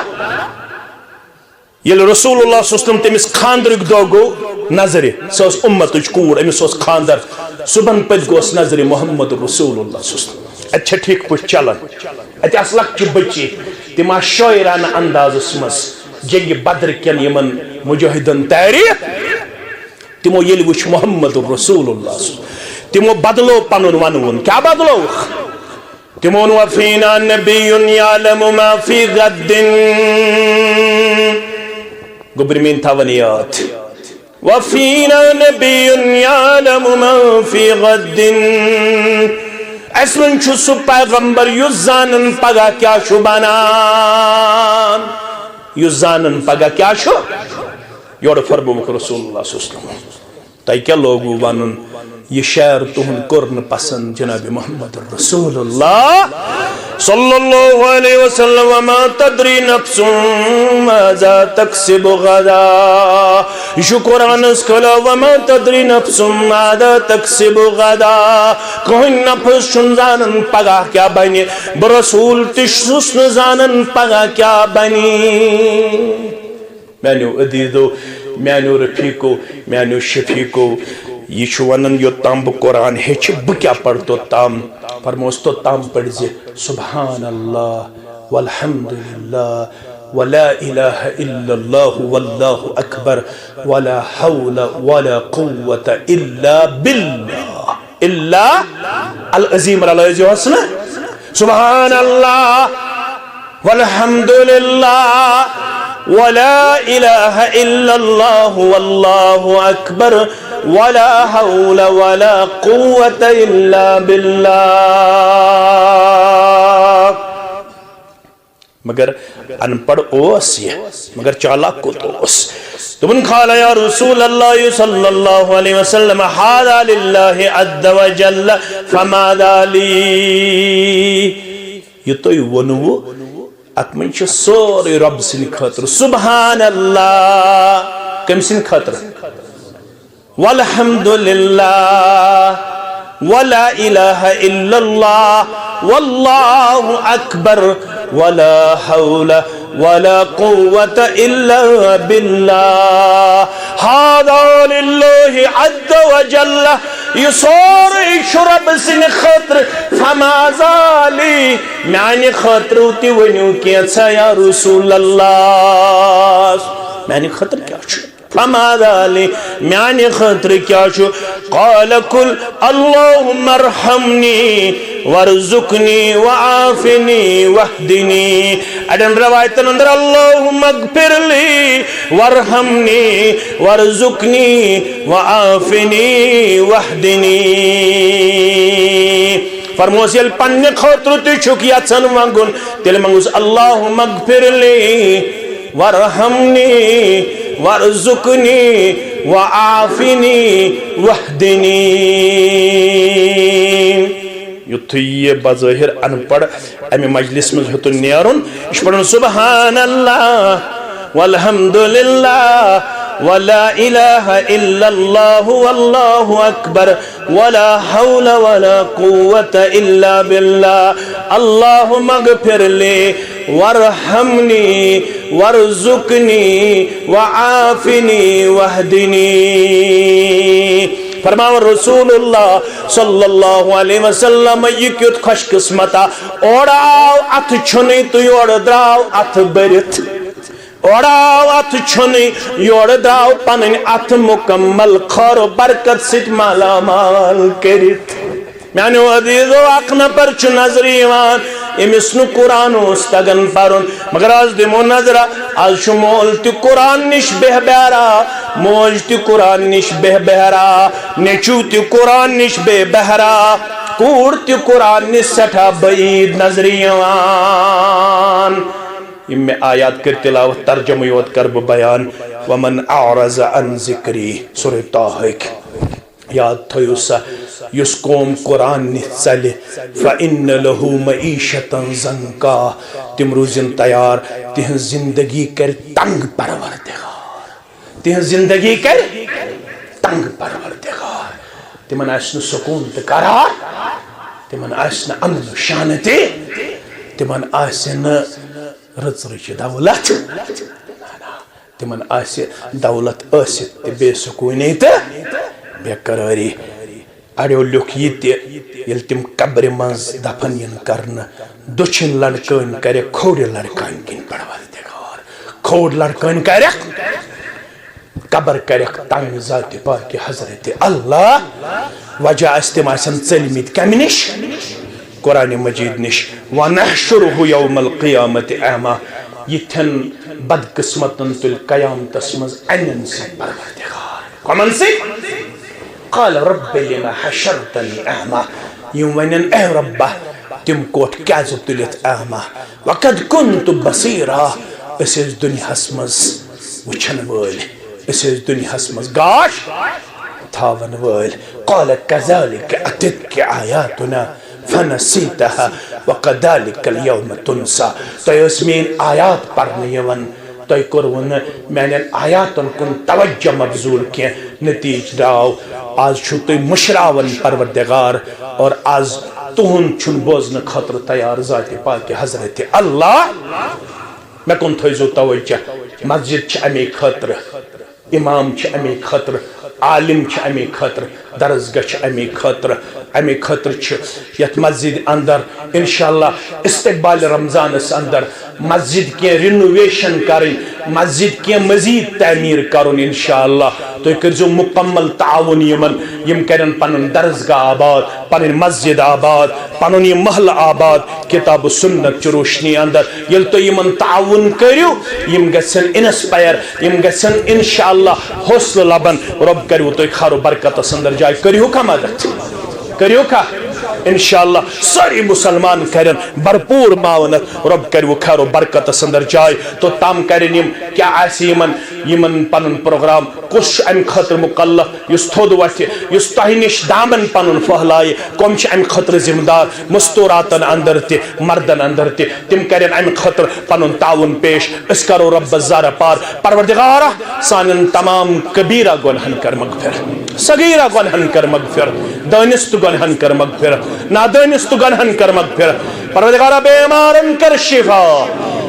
ییٚلہِ رسول اللہ صلی اللہ علیہ وسلم تٔمِس خانٛدرُک دۄہ گوٚو نظرِ، سۄ ٲس اُمتٕچ کوٗر، أمِس اوس خانٛدر، صُبحن پٔتۍ گوس نظرِ محمد رسول اللہ صلی اللہ علیہ وسلم۔ اَتہِ چھےٚ ٹھیٖک پٲٹھۍ چلان، اَتہِ آسہٕ لۄکچہِ بٔچی، تِم آسہٕ شٲعرانہٕ اندازس منٛز جنگِ بدر کٮ۪ن یِمن مجاہدن تعریف۔ تِمو ییٚلہِ وُچھ محمد رسول اللہ صلی اللہ علیہ وسلم، تِمو بدلو پنُن ونوُن۔ کیٛاہ بدلووُکھ؟ تِمو ووٚن، "وفینا نبی یعلم ما فی غد۔" گوٚبرۍ میٛٲنۍ تھاوَن یاد۔ "وفینا نبی یعلم ما فی غد۔" اَسہِ منٛز چھُ سُہ پیغمبر یُس زانان پگاہ کیٛاہ چھُ بنان، یُس زانان پگاہ کیٛاہ چھُ۔ یورٕ فرمووُکھ رسول اللہ صلی اللہ علیہ وسلم۔ تۄہہِ کیٛاہ لوگوُ ونُن؟ یہِ شعر تُہُنٛد کوٚر نہٕ پسند جناب محمد رسول اللہ صلی اللہ علیہ وسلم۔ "وما تدری نفس ماذا تکسب غدا۔" یہِ چھُ قرآنس خلاف۔ "وما تدری نفس ماذا تکسب غدا۔" کٕہٕنۍ نفس چھُنہٕ زانان پگاہ کیٛاہ بنہِ۔ بہٕ رسول تہِ چھُس نہٕ زانان پگاہ کیٛاہ بنہِ۔ میانیو عزیزو، میانیو رفیقو، میانیو شفیقو، یہِ چھُ ونان، یوٚت تام بہٕ قرآن ہیٚچھِ، بہٕ کیٛاہ پرٕ توٚت تام؟ فرموس، توٚت تام پٔرزِ سبحان اللہ والحمد للہ ولا الہ الا اللہ واللہ اکبر ولا حول ولا قوة الا باللہ۔ الا العظیم رلٲیزیوس نہٕ۔ سبحان اللہ والحمد للہ ولا الہ الا اللہ واللہ اکبر ولا حول ولا قوة الا باللہ۔ مگر ان پڑھ اوس یہِ، مگر چالاک کوٚت اوس؟ دوٚپُن، "قال یا رسول اللہ صلی اللہ علیہ وسلم، هذا للہ عز وجل، فماذا لی؟" یہِ تۄہہِ ووٚنوُ، اتھ منٛز چھُ سورُے رۄب سٕنٛدِ خٲطرٕ۔ سبحان اللہ۔ کٔمۍ سٕنٛدِ خٲطرٕ؟ والحمد للہ ولا الہ الا اللہ واللہ اکبر ولا حول ولا قوة الا باللہ۔ هذا للہ عز وجل۔ یہِ سورُے چھُ رۄب سٕنٛدِ خٲطرٕ۔ فماذا لی، میانہِ خٲطرٕ تہِ ؤنِو کینٛژھا یا رسول اللہ۔ میانہِ خٲطرٕ کیٛاہ چھُ؟ فماذا لی، میانہِ خٲطرٕ کیٛاہ چھُ؟ قال قل اللہم ارحمنی وارزقنی وعافنی واہدنی۔ اڑٮ۪ن روایتن اندر اللہم اغفر لی وارحمنی وارزقنی وعافنی واہدنی۔ فرموس، ییٚلہِ پننہِ خٲطرٕ تہِ چھُکھ یژھان منٛگُن، تیٚلہِ منٛگُس، اللہم اغفر لی وارحمنی وارزقنی وعافنی واہدنی۔ یُتھُے یہِ بظٲہر ان پڑھ امہِ مجلس منٛز ہیوٚتُن نیرُن، یہِ چھُ پران، سبحان اللہ والحمد للہ ولا الہ الا اللہ واللہ اکبر ولا حول ولا قوة الا باللہ۔ اللہم اغفر لی وارحمنی وارزقنی وعافنی واہدنی۔ فرماوان رسول اللہ صلی اللہ علیہ وسلم، یہِ کیُتھ خوش قسمتا، اورٕ آو اَتھٕ چھُنٕے تہٕ یورٕ درٛاو اَتھٕ بٔرِتھ۔ اورٕ آو اَتھٕ چھُنٕے، یورٕ درٛاو پنٕنۍ اَتھٕ مُکمل خٲر و برکت سۭتۍ مالا مال کٔرِتھ۔ میانیو عزیزو، اکھ نفر چھُ نظرِ یِوان، أمِس نہٕ قرآن اوس تگان پرُن، مگر آز دِمو نظرہ، آز چھُ مول تہِ قرآن نِش بے بہرا، موج تہِ قرآن نِش بے بہرا، نیٚچو تہِ قرآن نِش بے بہرا، کوٗر تہِ قرآن نِش سٮ۪ٹھاہ بعیٖد نظرِ یِوان۔ یِم مےٚ آیات کٔرۍ تلاوت، ترجمہٕ یوت کر بہٕ بیان۔ ومن اعرض عن ذکری، سورہ طٰہٕکۍ۔ یاد تھٲیِو سا، یُس قوم قرآن نِتھ ژلہِ، فإن له معیشة ضنکا، تِم روٗزِن تیار، تِہنٛز زندگی کرِ تنگ پروردگار، تِہنٛز زندگی کرِ تنگ پروردگار، تِمن آسہِ نہٕ سکوٗن تہٕ قرار، تِمن آسہِ نہٕ امن و شانتی، تِمن آسہِ نہٕ رٕژ رٕچ دولت۔ تِمن آسہِ دولت ٲسِتھ تہِ بے سکوٗنی تہٕ بے قرٲری۔ اَڑیو لیوٚکھ یہِ تہِ، ییٚلہِ تِم قبرِ منٛز دفن یِن کرنہٕ، دٔچھِنۍ لڑکٲنۍ کرٮ۪کھ کھوورِ لڑکانۍ کِنۍ پروردگار۔ کھووُر لڑکٲنۍ کرٮ۪کھ، قبر کرٮ۪کھ تنگ ذاتِ پاکِ حضرت اللہ۔ وجہ آسہِ، تِم آسن ژٔلمٕتۍ کمہِ نِش؟ قرآن مجید نِش۔ ونحشرہ یوم القیامۃ اعمیٰ، یِتھٮ۪ن بدقسمتن تُلہِ قیامتس منٛز انٮ۪ن سۭتۍ پروردگار۔ کمن سۭتۍ؟ قال رب لم حشرتنی اعمیٰ، یِم ونن، اے ربہ، تِم کوٹھ کیازِ تُلِتھ اعمیٰ؟ وقد کنت بصیرا، أسۍ ٲسۍ دُنیاہس منٛز وٕچھن وٲلۍ، أسۍ ٲسۍ دُنیاہس منٛز گاش تھاون وٲلۍ۔ قال کذالک اتتک آیاتنا فنسیتها وکذالک الیوم تنسی۔ تۄہہِ ٲس میٲنۍ آیات پرنہٕ یِوان، تۄہہِ کوٚروٕ نہٕ میانٮ۪ن آیاتن کُن توجہ مبذول کینٛہہ، نتیجہ درٛاو آز چھُو تُہۍ مٔشراوان پروردگار، اور آز تُہُنٛد چھُنہٕ بوزنہٕ خٲطرٕ تیار ذاتِ پاکِ حضرت اللہ۔ مےٚ کُن تھٲیزیو توجہ، مسجد چھِ اَمے خٲطرٕ، امام چھِ اَمے خٲطرٕ، عالم چھِ اَمے خٲطرٕ، درسگاہ چھِ اَمے خٲطرٕ، اَمے خٲطرٕ چھِ یَتھ مسجد اندر انشاءاللہ استقبال رمضانس اندر مسجد کینٛہہ رینوویشن کرٕنۍ، مسجد کینٛہہ مزید تعمیٖر کرُن انشاءاللہ۔ تُہۍ کٔرزیو مکمل تعاون یِمن، یِم کرن پنُن درسگاہ آباد، پنٕنۍ مسجد آباد، پنُن یہِ محلہٕ آباد کتاب و سنت چہِ روشنی اندر۔ ییٚلہِ تُہۍ یِمن تعاون کٔرِو، یِم گژھن انسپائر، یِم گژھن انشاءاللہ حوصلہٕ لبن۔ رۄب کریو تُہۍ خیر و برکتس اندر جاے۔ کٔرِو کھا مدد؟ کٔرِو کھا؟ انشاءاللہ سٲری مسلمان کرن بھرپور معاونت۔ رۄب کریو خیر و برکتس اندر جاے۔ توٚتام کرن یِم، کیٛاہ آسہِ یِمن، یِمن پنُن پروگرام، کُس چھُ امہِ خٲطرٕ مکلف، یُس تھوٚد وۄتھِ، یُس تۄہہِ نِش دامن پنُن پھٔہلایہِ، کم چھِ امہِ خٲطرٕ ذمہٕ دار؟ مستوراتن اندر تہِ، مردن اندر تہِ، تِم کرن امہِ خٲطرٕ پنُن تعاون پیش۔ أسۍ کرو رۄبس زارٕ پار، پروردگارا، سانٮ۪ن تمام کبیرہ گۄنہن کر مغفرت، صغیرہ گۄنہن کر مغفرت، دٲنِستہٕ گۄنہن کر مغفرت، نادٲنِستہٕ گۄنہن کر مغفرت۔ پروردگارا، بیمارن کر شفا،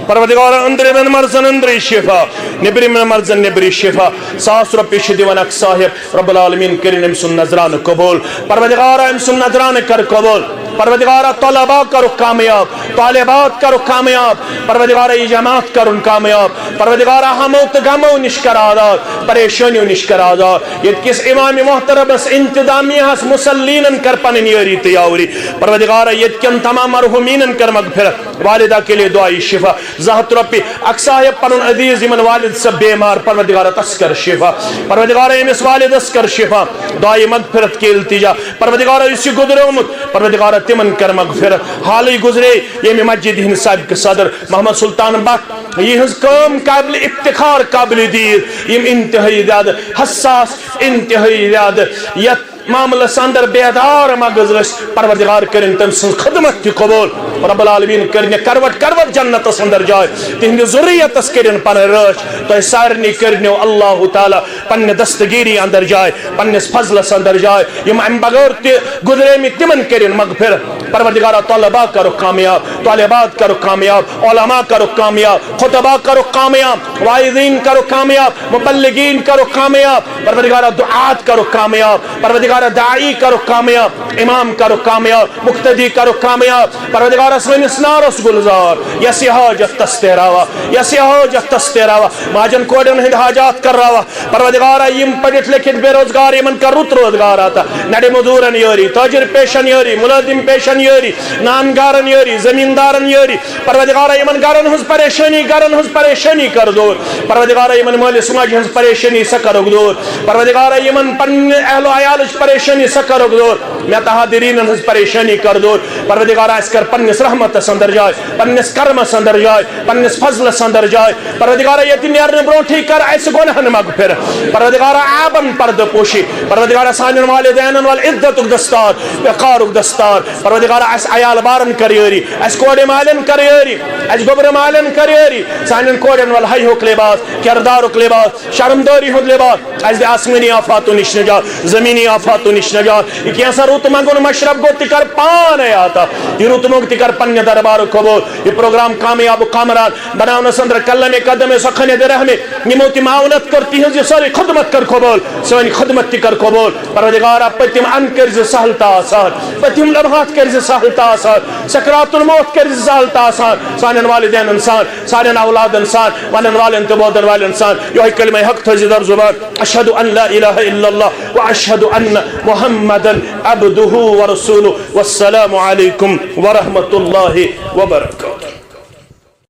پروردگارا، أنٛدرِمٮ۪ن مرضن أنٛدری شفا، نیٚبرِمٮ۪ن مرضن نیٚبری شفا۔ ساس رۄپیہِ چھِ دِوان اکھ صاحب، رب العالمین کٔرِن أمۍ سُنٛد نذرانہٕ قبول۔ پروردگارا، أمۍ سُنٛد نذرانہٕ کر قبول۔ پروردگارا، طلبا کرُکھ کامیاب، طالبات کرُکھ کامیاب۔ پروردگارا، یہِ جماعت کرُن کامیاب۔ پروردگارا، ہمو تہٕ غمو نِش کر آزاد، پریشٲنیو نِش کر آزاد۔ ییٚتہِ کِس امام محترمس، انتظامیہ ہس، مصلینن کر پنٕنۍ یٲری تہٕ یاوری۔ پروردگارا، ییٚتہِ کٮ۪ن تمام مرحومینن کر مغفرت۔ والدہ کے لیے دعائے شفا۔ زٕ ہتھ رۄپیہِ، اکھ صاحب پنُن عزیز یِمن والد صٲب بیمار، پروردگارا تس کر شفا، پروردگارا ییٚمِس والدس کر شفا، دعائے مغفرت کے التجا، پروردگارا یُس یہِ گُزریومُت، پروردگارا تِمن کر مغفرت۔ حالٕے گُزرے ییٚمہِ مسجد ہٕنٛدۍ سابقہٕ صدر محمد سلطان بٹ، یِہٕنٛز کٲم قابل افتخار، قابل دید، یِم انتہٲئی زیادٕ حساس، انتہٲئی زیادٕ یتھ معاملس اندر بیدار مغز ٲسۍ، پروردگار کٔرِن تٔمۍ سٕنٛز خدمت تہِ قبول۔ رب العالمین کٔرِن کروٹ کروٹ جنتس اندر جاے، تِہنٛدِ ذُریتس کٔرِن پنٕنۍ رٲچھ۔ تۄہہِ سارنٕے کٔرِنو اللہ تعالیٰ پننہِ دستگیری اندر جاے، پننِس فضلس اندر جاے۔ یِم امہِ بغٲر تہِ گُزریمٕتۍ، تِمن کٔرِن مغفرت۔ پروردگارا، طلبا کرُکھ کامیاب، طالبات کرُکھ کامیاب، علماء کرُکھ کامیاب، خطبا کرُکھ کامیاب، واعظین کرُکھ کامیاب، مبلغین کرُکھ کامیاب۔ پروردگارا، دعات کرُکھ کامیاب۔ پروردگارا، داعی کرُکھ کامیاب، امام کرُکھ کامیاب، مقتدی کرُکھ کامیاب۔ پروردگارا، سٲنِس نارس گلزار، یس یہِ حاجت تس تیراوا، یس یہِ حاجت تس تیراوا۔ ماجن کورٮ۪ن ہٕنٛدۍ حاجات کرراوا۔ پروردگارا، یِم پٔرِتھ لیکھِتھ بے روزگار، یِمن کر رُت روزگار عطا۔ نڑِ مزورن یٲری، تاجر پیشن یٲری، ملازم پیشن یٲری، نان گارن یٲری، زمیندارن یٲری۔ پروردگارا، یِمن گرن ہٕنٛز پریشٲنی، گرن ہٕنٛز پریشٲنی کر دور۔ پروردگارا، یِمن مٲلِس ماجہِ ہٕنٛز پریشٲنی سۄ کرُکھ دور۔ پروردگارا، یِمن پننہِ اہل و عیالٕچ پریشٲنی سۄ کرُکھ دور۔ مےٚ تہٕ حاضریٖنن ہٕنٛز پریشٲنی کر دور۔ پروردگارا، اَسہِ کر پننِس رحمتس اندر جاے، پننِس کرمس اندر جاے، پننِس فضلس اندر جاے۔ پروردگارا، ییٚتہِ نیرنہٕ برونٹھٕے کر اَسہِ گۄناہن مغفرت۔ پروردگارا، عیبن پردٕ پوشی۔ پروردگارا، سانٮ۪ن والدینن ول عزتُک دستار، وقارُک دستار۔ پروردگارا، اَسہِ عیال بارن کر یٲری، اَسہِ کورِ مالٮ۪ن کر یٲری، اَسہِ گوٚبرٕ مالٮ۪ن کر یٲری۔ سانٮ۪ن کورٮ۪ن ول حیہُک لباس، کردارُک لباس، شرمدٲری ہُنٛد لباس۔ اَسہِ دِ آسمٲنی آفاتو نِش نجات، زمینی آفاتو نِش نجات۔ یہِ کینٛژھا رُت منٛگُن مشرف گوٚو، تہِ کر پانے عطا۔ یہِ رُت منٛگ، تہِ کر پننہِ دربارُک قبول۔ یہِ پروگرام کامیاب و کامران بناونس اندر قلم قدم سخن درہمِ یِمو تہِ معاونت کٔر، تِہنٛز یہِ سٲرٕے خدمت کٔر قبول، سٲنۍ خدمت تہِ کٔر قبول۔ پروردگارا، پٔتِم ان کٔرۍ زِ سہل تہٕ آسان، پٔتِم لمحات کٔرۍ زِ سہل تہٕ آسان، سکرات الموت کٔرۍ زِ سہل تہٕ آسان، سانٮ۪ن والدینن سان، سانٮ۪ن اولادن سان، ونن والٮ۪ن تہٕ بوزن والٮ۪ن سان۔ یِہوٚے کلمہ حق تھٲوۍ زِ در زبان، اشہد ان لا الہ الا اللہ و اشہد ان محمدا عبدہ و رسولہ۔ والسلام علیکم ورحمۃ اللہ وبرکاتہ۔